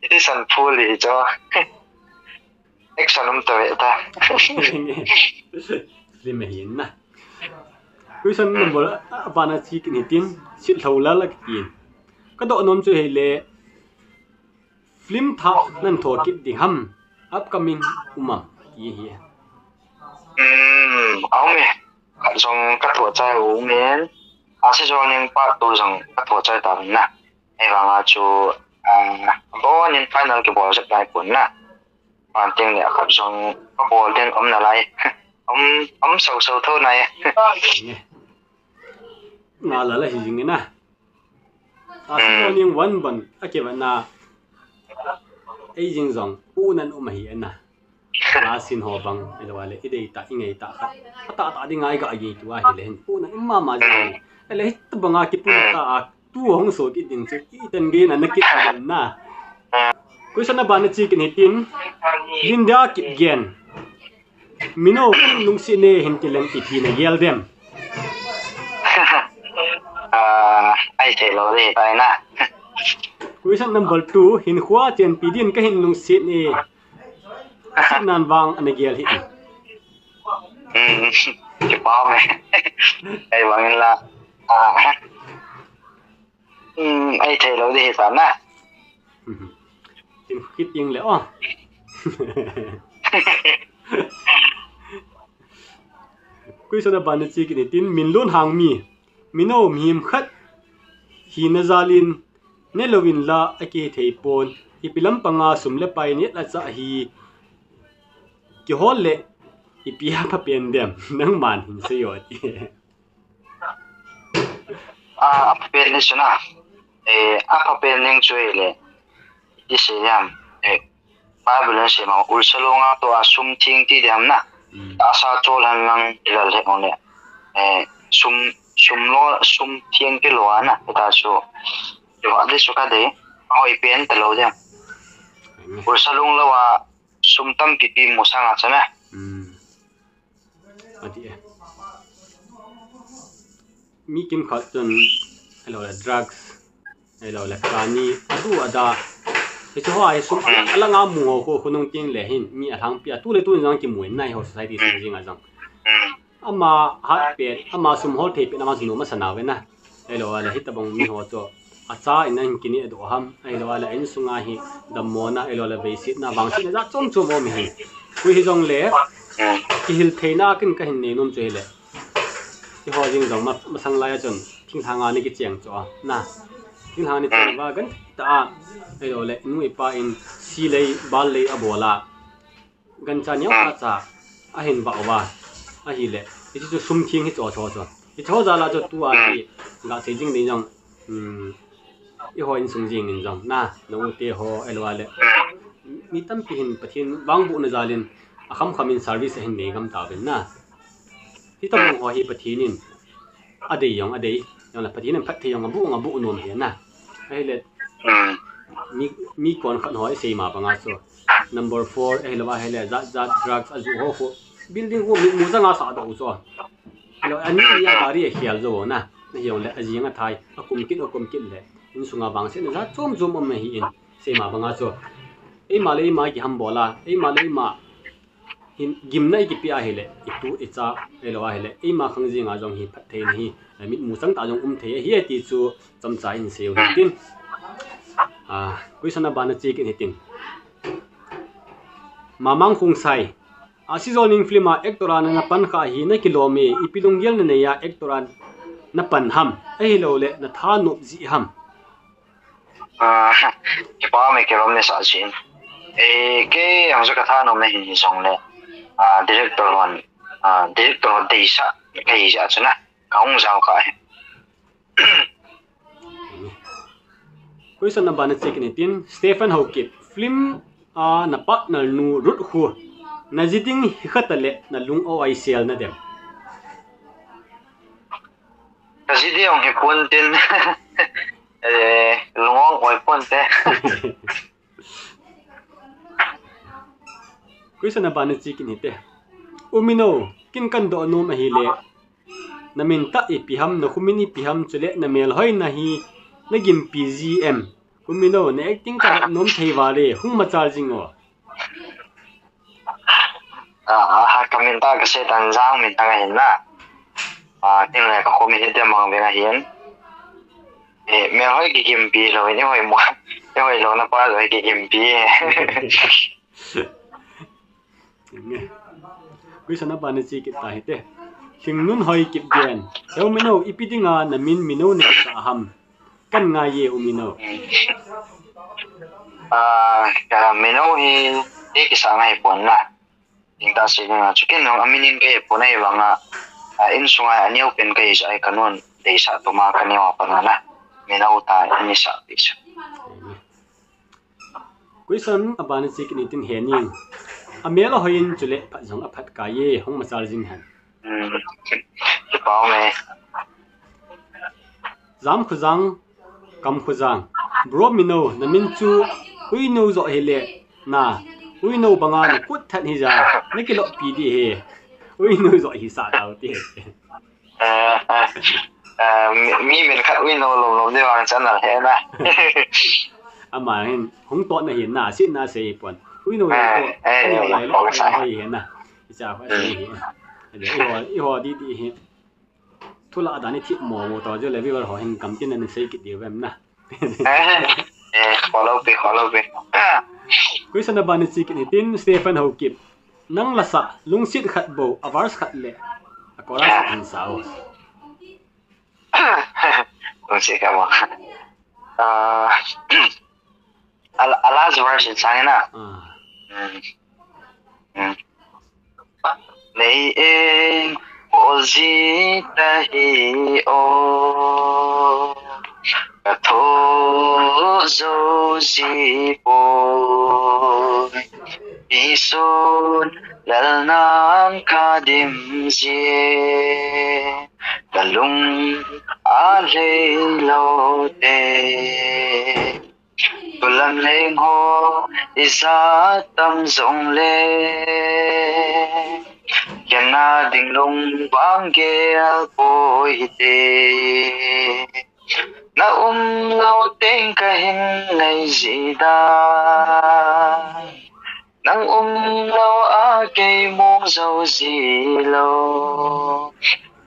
Iti san phu li chu. Action um ta ve ta. Film ahin na. Question number, a, a bana che kit hitin, Sitlhou Lal akitin. Ka doh nom chu ahile, film thah nan tho kit ding ham, upcoming um am, ti ahi. Hmm, a um e. Khat jong ka thou chai u um in. Ahsijolneng part two jong ka thou chai ta na. Ahivang a chu, ah, abon in final kibol jep nai pon na. Ban teng le khat jong ka bol ding um nalai. Um, um so so tho nai. Nge. Nga la la hi jing na. Ahsijolneng one ban a kivat na. Ei jing jong, u nan um ahi na. Asin ho bang, ahilou le, i dei tah, i ngei tah khat. Atahtah ding a i ga gei tua ahile hin, u nan um mama jing. Ahile, hitabang a kipun ta a, tu hung so kit ding chu, i tan gei na, na kit ding na. Question a bana che kit hitin, Linda Kipgen. Mino, lungset ne hin ti leng ipi na gel dem? Ah, ahi thei lou ding tai na. Question number two, hinkhoa chenpi din ka hin lungset e. Asit nan vang ana gel hih in. Hmm, kipa um e. Ahivang in la. Ah. Hmm, ahi thei lou ding hi ta na. Tin kit ding le o. Question a bana che kit hitin, Minlun Hangmi. Mino, mihem khat hina jal in, ne lou in la a kihethei pon, ipi lampang a sum le pai neh le chah hi kihol le, ipi a phapen dem, nangman hin seiyo ati. A, a phapen ni chu na, eh, a phapen ning chu ahile, i sei dem, eh, Bible in asei ma, ulsa longa toh a sum theng ti diham na. Hmm. Tahsa chol hen lang kilal he mong le. Eh, sum, sum lo, sum theng kilo a na. Hita chu, hiva di chu ka dei. Hoi pen talou ding. Pursa lung lou a sum tampi pi mu sang a chana. Hmm. Ati e. Mi kimkhat chun, hello le drugs, hello le kani, adu ada. Hichu ho a hi sum, hmm, alanga mu ho khu, khonung ting le hin, mi alhangpi a, tu le tu in jong kimu in nai ho society, hmm, sung jing a jong. Hmm. Ama hat pen, ama sum hol thei pen, ama sum masa nau ve na. Hello le hitabang mi ho chu. Acha in ahin kini adu ham, hello le insunga hi dammo na, hello le beisetna, vangsetna jat chom chom um hi. Koi hi jong le, hmm, kihil theina kin kahin nei nom chu hile. Eiho jing jong ma, masang lai a chun, thinglhang a ni kicheng chu a, na. Thinglhang ni cheng, hmm, va gan ta a, hello le, nu ipa in, si lei, bal lei abol a. Gancha neo, hmm, kacha, ahin vah uva, ahile, hichu sum theng hi cho cho chu. Hichu jal a chu tua hi, hmm, gasei jing ding jong, hmm, eiho insung jing in jong, na, na u te ho, hello le. Hmm. Mi tampi hin Pathen vangbohna jal in, akham kham in service ahin nei gam tauvin na. Hitabang ho hi Pathen in adei jong adei, jong le Pathen in phatthei jong aboh, aboh nom hi na. Ahile, hmm, mi, mi konkhat ho isei ma banga chu. Number four, ahilou ahile, jat jat drugs aju ho khu. Building khu mitmu janga sah doh u chu. Hello, ani ni a gari a khel jo na. Na hi jong le, ajing athai, akum kit, akum kit le. Insunga vangsetna jat chom chom um ahi in. Sei ma banga chu. Eima le eima kihambol a, eima le eima hin gimna ikipe ahile, itu icha, hello ahile, eima khang jing a jong hi phattheina hi, eh, mitmu chang tah jong um thei ahi ti chu chomcha in sei u hitin. Ah, question a ban a che kit hitin. Mamang Khongsai. Asi Joning film a actor a na pan kha hi na kilom e, ipi lunggel na nei a actor a na pan ham. Ahilou le na thanop ji ham. Ah, kipa me kilom ne sa chin. Eh, kei ang sa ka thanop na hin jong le. Ah, director hon, ah, director hon deisah, kei ja chuna. Ka hung jao ka hi. Question number na che kit hitin, Stephen Haokip, film a na partner nu Ruth khu, na ji ding hi khat le na lung o ai sel na dem. Ka ji ding hi pon tin. Eh, lung o ai pon te. Question a ban a che kit hite. U Mino, kin kan doh nom ahile. Na min tah ipi ham, na khomin ipi ham, chule na melhoina hi na gimpi ji em. U Mino, na acting ka het nom thei vale, hung machal jing o. Ah, ah, ka min tah ka sei tan jang min tah ahin na. Ah, tin le ka khomin hi te mang ve na hin. Eh, melhoi kigimpi lou, ni hoi mo. Ni hoi lou na pa lou kigimpi. Question a ban a che kit ta hite. Thingnunhoi Kipgen. He U Mino, ipi dinga na min Mino na kisah ham. Kan ngai e U Mino. Ah, ka Mino hi, hi kisah ngai pon na. Ding ta si na chu ken jong a min in ka he pon ahi vanga. Ah, insunga a neo pen ka hi sa ai ka nun. Deisah tuma ka neo a pan na. Mino ta in ni sa pi sa. Question a ban a che kit hitin Hening. A mel a hoi in chule phat jong a phat kai e, hung machal jing hen. Hmm. Kipa me. Jam Khojang, Kam Khojang. Bro Mino, na min chu Uino jo hile na. Uino banga na kut that hi ja. Na kilop pi di he. Uino jo hi sa tau ti. Eh, eh, eh, mi, mi min khat Uino lom lom di vang chan na he na. Ama hin, hung to na hin na, sin na sei pon. Uino ko, eh, eh, ni lai lo, ko sa. Hoi hin na. Icha ko sei hin. Ani, iho, iho di di hin. Thula dan ni thip mo mo to jo le viewer ho hin kam tin na sei kit di vem na. Eh, eh, follow pi, follow pi. Question a ban a che kit hitin Stephen Haokip. Nang la sa, lungset khat bou, a verse khat le. A chorus khat hin sa o. Lungset khat bou. Ah, a, a last verse in sang na. Ah. Hmm. Hmm. Nei eng po ji ta hi o. Ka tho jo ji poi. Pi sun lal nan ka dim ji. Ka lung a lei lo te. Tulam leng ho ija tam jong le, kena ding lung bang gel poi hite. Na um lou teng kahin ngai ji da. Nang um lou a kei mong jou ji lou.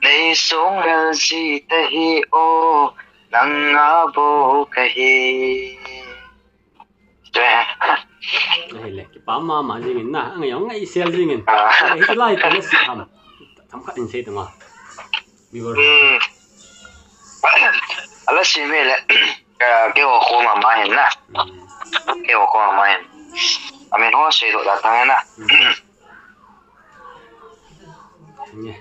Nei song lel ji ta hi o, nang a bou kahi. Ahile, kipa mama jingin na, angai jong ngaisel jingin. Ah. Ahile, hiti lai tah na si ham. Themkhat in sei tang a. Viewer. Hmm. Ala si mi le. Ka, keiho koma ma hin na. Hmm. Keiho koma ma hin. Amin ho sei doh da tang na. Hmm. Nge.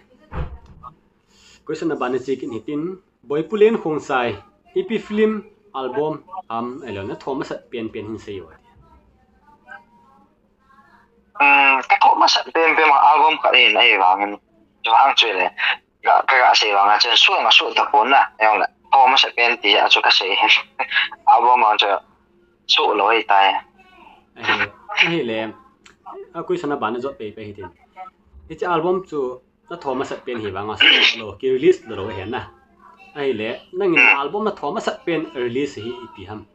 Question abana che kit hitin, Boipulen Khongsai, ipi film, album ham, ahilou na tho masat penpen hin seiyo. Hmm, ka tho masat penpen ma album khat in ahivangin. Chuvang chu le. Ka, ka, ka sei vang a chun suh nga suh tapon na, jong le. Tho masat pen ti a chu ka sei. Album a chu suh lou ahitai. Ahile, ahile. A question abana jot pei pei hitin. Hiche album chu na tho masat pen hi vang a suh lou, ki release lou lou ahi na. Ahile, nangin Hmm. album na tho masat pen release hi ipi ham.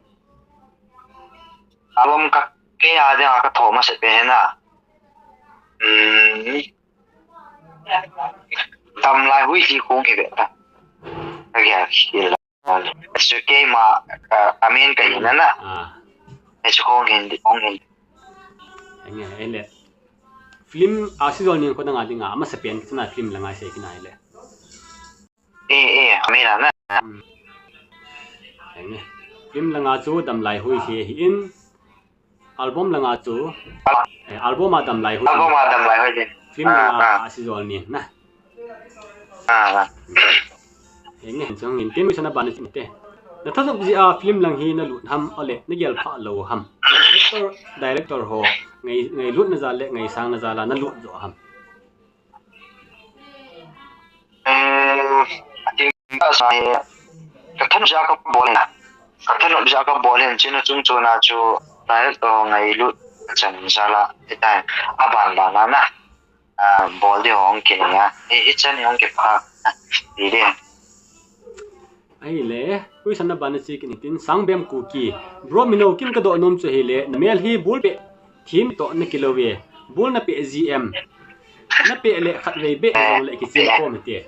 Album ka, kei a dia ka tho masat pen hi na. Hmm. Damlai Hui hi kong hi ve ta. Ka gel hi la. Chu keima, ah, amin ka hin na. Ah. Chu kong hin di, kong hin. Enge, ele. Film a si jol ning ko na nga ding a, amasa pen kiti na film langa sei kina ele. Eh, eh, amin na. Hmm. Enge. Film langa chu Damlai Hui hi, hi in. Album langa chu, eh, album a Damlai Hui. Album a Damlai Hui. Film Ah, langa ah. a si jol ning na. Ah, ah. Enge, chang in tin mi sana ban tin te. Na thanop ji a film lang hi na lut ham, ole, na gel pha lou ham. Director, director ho, ngai, ngailutna jal le, ngaisangna jal a na lut jo ham. Eh, ating ka sa hi, ka thanop jeh a ka bol na. Ka thanop jeh a ka bol hin, chuna chung chuna chu, director ho ngailut, ka chan jal a, hitai, aban ban a na. Ah, bol di hong kini a. Eh, hichan hong kipha. Di di. Ahile, question abana che kit hitin, Sangbem Kuki. Bro Mino, kin ka doh nom chu ahile, na mel hi ball peh them toh na kilou ve. Ball na peh ji em. Na peh le khatvei beh jong le kichim khom hite.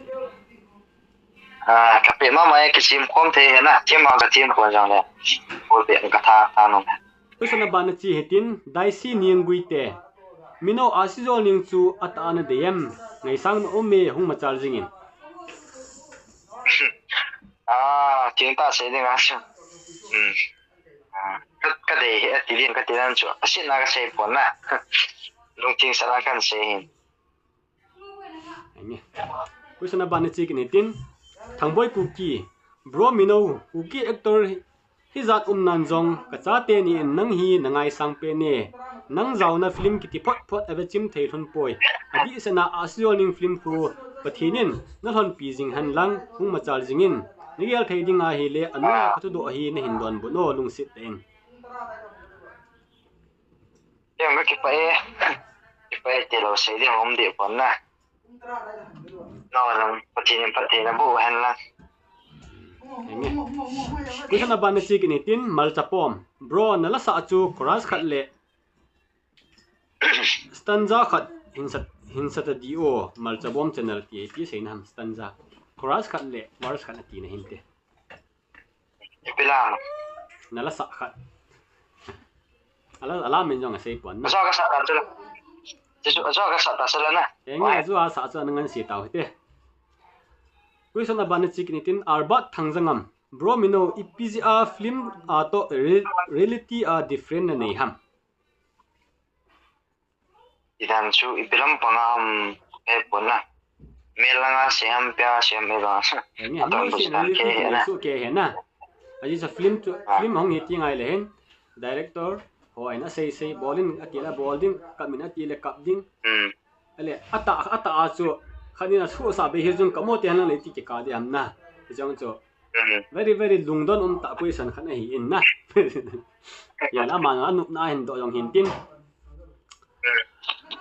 Ah, ka peh mama e, kichim khom thei he na. Them ma ka them khom jong le. Ball peh ka tha, tha nom. Question abana che hitin, Daisy Niangui te. Mino a si jol ning chu atah a na dei em. Ngaisang na um e, hung machal jing in. Ah, thing tah sei ding a chu. Hmm. Ah, ka, ka dei hi, ati ding ka ti nan chu. Asin na ka sei pon na. Lungthim sat a kan sei hin. Enge. Question abana che kit hitin, Thangboi Kuki. Bro Mino, Kuki actor hi, hijat um nan jong, ka chate ni in nang hi na ngaisang pen e. Nang jaona film kiti phot phot a ve chim thei lhon poi. Adih sena a si jol ning film khu Pathen in na lhonpi jing hen lang, hung machal jing in. Na gel thei ding ahile, anoiya ka thudoh hi na hin donbut o, lungset tah in. Em, ka kipah e. Kipah e, ti lou sei ding um deh pon na. Nang lang, Pathen in phatthei na boh hen lang. Enge. Question abana che kit hitin, Malchapom. Bro, na la sah chu chorus khat le stanza khat hin sa, hin sa ta di o, Malchapom channel ti, ti sei na ham stanza. Chorus khat le verse khat na ti na hin te. Ipi lam? Na la sah khat. Ala, ala min jong a sei pon na. Ajo ka sah ta chu la. Chu, ajo ka sah ta chu la na. Enge, ajo a sah chu na ngan sei tau hite. Question abana che kit hitin, Albert Thangjangam. Bro Mino, ipi jeh a film a toh re-, reality a different na nei ham. Idan chu ipi lam panga ham he pon na. Mel langa sei ham, pia sei ham, ipi langa sei. Enge, adon hami bu sei sidan na ke he na. Su ke he na. Ajeh chu film chu, Ah. film hong hi ti ngai le hin. Director ho in asei sei, bol in ati le bol ding, kap in ati le kap ding. Hmm. Ale, atah, atah a chu, khat in a su sa be hi jong kamo te han le ti kikah di ham na. Hi jong chu. Very, very lungdon umtah question khat ahi in na. Yan ama na anupna hin doh jong hin tin.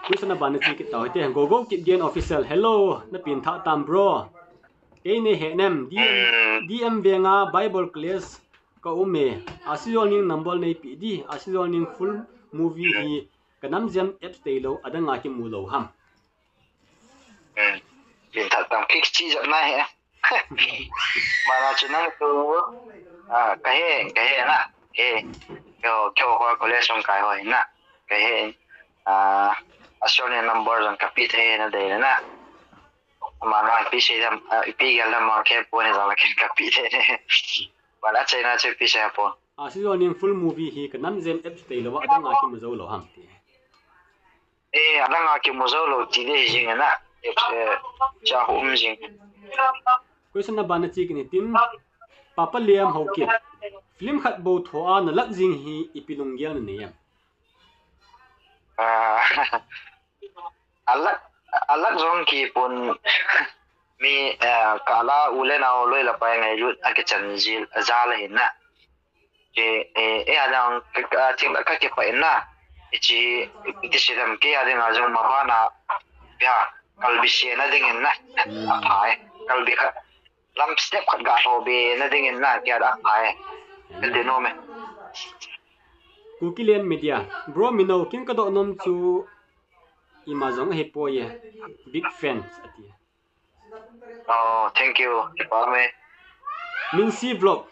Question aban na chi kit tau hite. Go Go Kipgen Official. Hello. Na pin tha tam, bro. Kei nei he nem. D M, D M venga Bible class ka um e. Asijolneng number nei pe di. Asijolneng full movie hi ka nam jem apps tei lou, adanga kimu lou ham. Pin tha tam kik chi jat na he. Mana chu nang tu, ah, ka he, ka he na. He. Kyo, kyo ko college song kai hoi na. Ka he. Ah, Asijolneng number jong ka pe thei na dei na. Mana pe se jam, ah, pe gel na ma ke po ne jong la ke ka pe thei ne. Mana chai na chu pe se po. Asijolneng full movie hi ka nam jem apps tei lou, adanga kimu jou lou ham ti. Eh, adanga kimu jou lou ti dei jing na. Eh, cha hum jing. Question aban na chi kit tin. Papa Liam Haokip. Film khat bou tho a na lat jing hi ipi lunggel na nei em? Ah, alat, alat jong kipon mi, eh, kala u le nao loi le pai ngailut akichan jil, jal ahi na. Ke, eh, eh, adang, ka, ka, thing la ka kipah in na. Hichi, iti sidam ke ading a jong mabana, ya, kalbi sena ding in na. Hmm. Aphai, kalbi khat. Lam step khat ga tho be na ding in na, ke ada aphai. Ka ti nom e. Kukiland Media. Bro, Minou, kin ka doh nom chu ima jong ahi poi e. Big fans, ati. Oh, thank you. Kipah e. Minsi Vlog.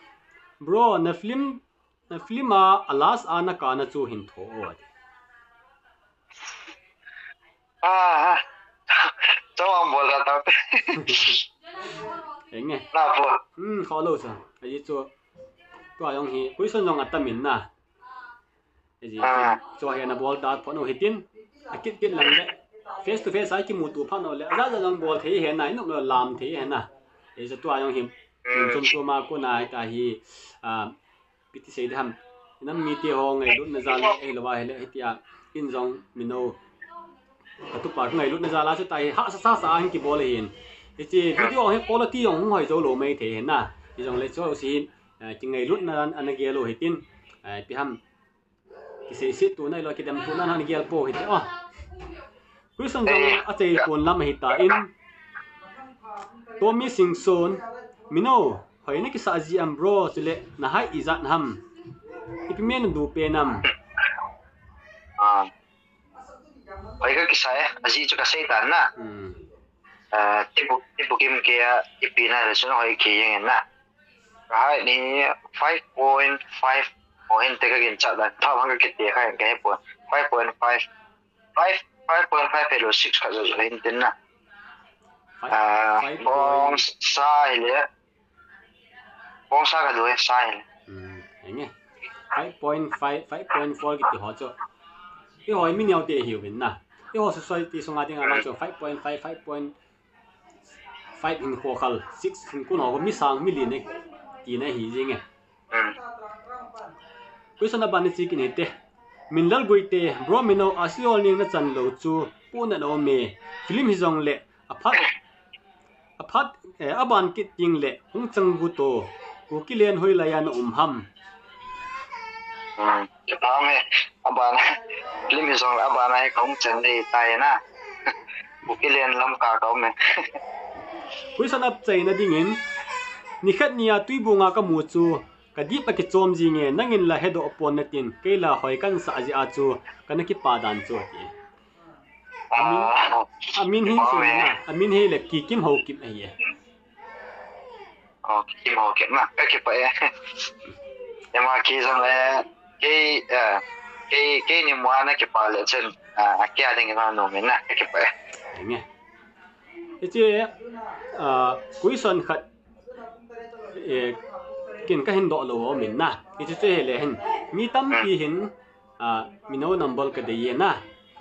Bro, na film, na film a, a last a na kana chu hin tho o, ati. Ah, ha. Chong ang bol ra tau te. Eng e. Na po. Hmm, kho lou sa. Ahi chu. Tua jong hi, question jong atam in na. Ahi chu, ah, chu hi na bol ta phone u hitin. Akit kit lang le. Face to face a kimuto phat u le. Aja ja jong bol thei hi na, inop lo lam thei hi na. Ahi chu tua jong hi. Hmm. Chom chom a kona hi ta hi. Ah, Ipi ti sei ding ham. Nam mite ho ngailutna jal le, ahilou va ahile, hitia, in jong Minou. Ka tupa ngailutna jal a chu ta hi, hahsa sa sa a hin kibol ahin. Hiche video hi quality jong hung hoi jou lou mai thei ahi na. Hijongle chu si hin, eh, kingailutna ana gel u hitin, eh, ipi ham. Kisei se tuna ahilou, kidem tuna ana gel pou hite. Oh. Question jong achai pon lam ahi tan. Tommy Singson, Minou, hoi na kisa ji am bro, chule na height ijat ham. Ipi me na du pen am. Ah. Hoi ka kisa e, aji chu ka sei tan na. Hmm. Ah, tibu, tibu kim ke a, ipi na le chu na hoi ki jeng na. Ka height hi five point five o hin te ka ginchat dan. Thao hang ka kiti kha ka he pon. Five point five. Five, five point five hello six kha jo jo hin tin na. Five, ah, five point. Bong sa hi le. Bong sa ka du he sa hi le. Hmm, enge. Five point five, five point four kiti ho chu. Eiho mi neo te hiuvin na. Eiho society sunga dinga ma chu five point five, five point five hin kho khal, six hin kun ho mi sang mi lin e, tina hi jing e. Hmm. Question aban ni chi kit hite. Minlal Guite, bro Minou, Asijolneng na chan lou chu, pu na lou me. Film hijongle, aphat, aphat, eh, aban kit ding le, hung chang bu to. Kukiland hoilai a na um ham. Hmm, kipah e, aban, film hijongle, aban a hi ka hung chan ding tai na. Kukiland lam ka ka um e. Question achaina dingin, nikhat nia Tuibung a ka mu chu, ka dip a kichom jing e, nangin la hedoh pon na tin, kei la hoi kan sa jeh a chu, kana kipah dan chu ati. Amin, ah, amin hi, kipah e. Amin hi le Kikim Haokip ahi e. Oh, Kikim Haokip na, ka kipah e. Ema ki jong le, kei, eh, kei, kei ni mu a na kipah le chen, ah, akia ding na nom in na, ka kipah e. Enge. Hiche, ah, question khat, eh, ken ka hin doh lou aum in na. Hiche chu hile hin. Mi tampi hin, ah, Minou number ka dei e na.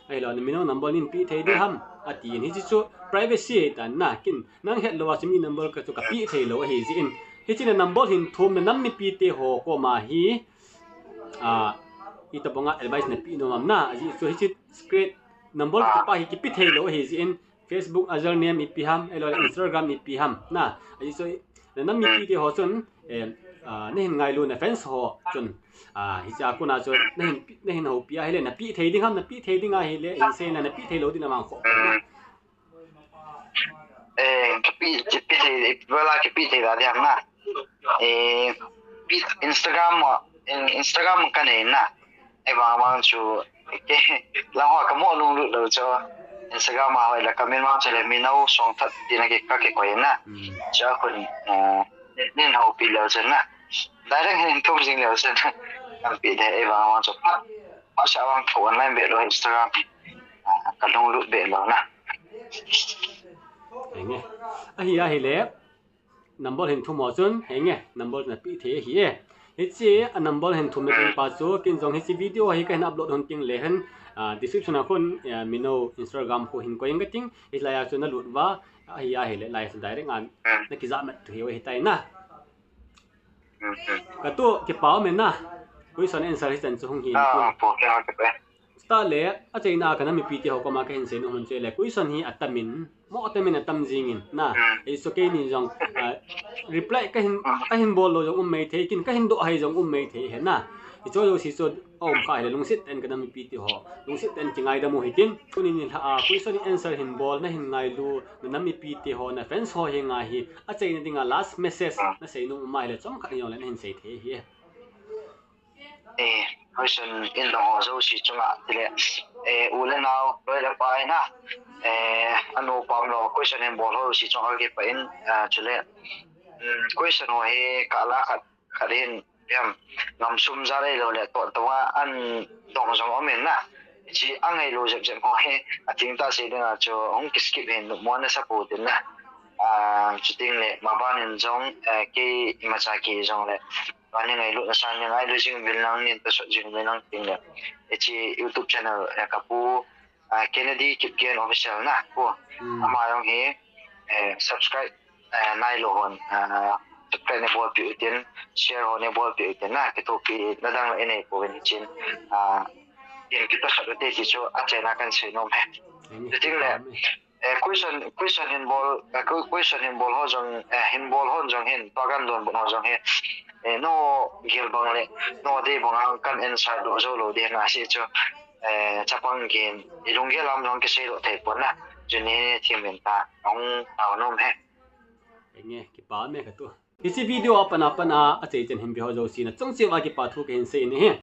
Ahilou le Minou number nin pe thei ding ham, ati in. Hiche chu privacy ahi tan na. Ken nang het lou a chu mi number ka chu ka pe thei lou ahi jeh in. Hiche na number hin thum na nam mipi te ho koma hi, ah, itobang a advice na pe nom am na. Ajeh chu hiche secret number kiti pa hi kipe thei lou ahi jeh in. Facebook username ipi ham, ahilou le Instagram ipi ham, na, ajeh chu, Nam mipite ho chun, eh, ah, nahin ngailu na fans ho chun, ah, hichea kona chu nahin, nahin houpi ahile, napeh thei ding ham, napeh thei ding ahile, hin seina, napeh thei lou ding na mang kho. Eh, kipe, kipe thei, vala kipe thei da ding ham na. Eh, pi-, Instagram, in-, Instagram kanei na. Ahivang vang chu, ke, lang ho kamu lunglut lou chu. Instagram a hoi la comment vang chu le Mino Songthat tina ki, kakikoi na. Hmm. Chua khun, eh, nin, nin houpi leu chun na. Direct hin thum jing leu chun. Kanpe de, ahivang vang chu. Phat, phat sa vang thu online be lou Instagram. Ah, kalunglut be lou na. Henge. Ahi, ahile. Number hin thum ho chun, henge, number napeh thei ahi e. Hiche a number hin thum na ding pa chu, ken jong hiche video hi kahin upload hon teng le hen, ah, description a khun, ah, Mino Instagram khu hin koi inge kating, hilai a chu nalut uva, ahi ahile, lai a chu direct a nakijah mat thei u ahitai na. Katu, kipa um e na. Question answer hichan chu hung hi. Ah, po, kya, kya, Chutah le, achaina a kanam mipite ho koma kahin seinom hon chu le, question hi atam in, mo atam in atam jing in, na. Hmm. Hichu keini jong, ah, reply kahin, kahin bol lou jong um mai thei, ken kahin doh hai jong um mai thei ahi na. Hichu jouse chu aum kha ahile lungset tah in kanam mipite ho, lungset tah in kingaidam u hitin. Tuni nilhah a, question answer hin bol, nahin ngailu, nanam mipite ho, na fans ho henga hi, achaina dinga last message naseinom um ahile, chomkhat hijongle nahin sei thei ahi. Eh, question in dong ho jouse chunga tile, eh, u le nao, loi le pai na, eh, anu pa umlou, question hin bol ho jouse chunga kipah in, ah, chule, mm, question ho hi kala khat, khat hin, hiam, ngam sum ja lei lou le, to, to a an dong jong um in na. Hiche angailu jep jep ho hi, atheng tah sei dinga chu, hung kiskip hin, mo nasa pou tin na. Ah, chuting le, maban in jong, eh, kei imacha kei jong le, Vang ni ngailut na san ni ngailu jing vil nang nin ta sot jing vil nang ting le. Hiche YouTube channel, eh, kapu, ah, Kennedy Kipgen Official na, pu. Hmm. Ama jong hi, eh, subscribe, eh, nailou hon, ah, subscribe neibolpeh u tin, share ho neibolpeh u tin na, kitohpi nadang la inei pouvin hichun, ah, in kita khat u te ti chu achaina kahin seinom e. Hmm. Chuting le, Eh, question, question hin bol, eh, que-, question hin bol ho jong, eh, hin bol hon jong hin, tua kan donbut ho jong hin. Eh, nagel bang le, nadei bang a kan answer doh jou lou ding ahi chu. Eh, chapang gin, ilunggel lam jong kisei doh thei pon na. Chuni thim in ta, ong tao nom e. Enge, kipa me katu. Hiche video a pat a pat a, achai chan hin ve ho jouse na chung cheh uva kipa thu kahin sei in ahi.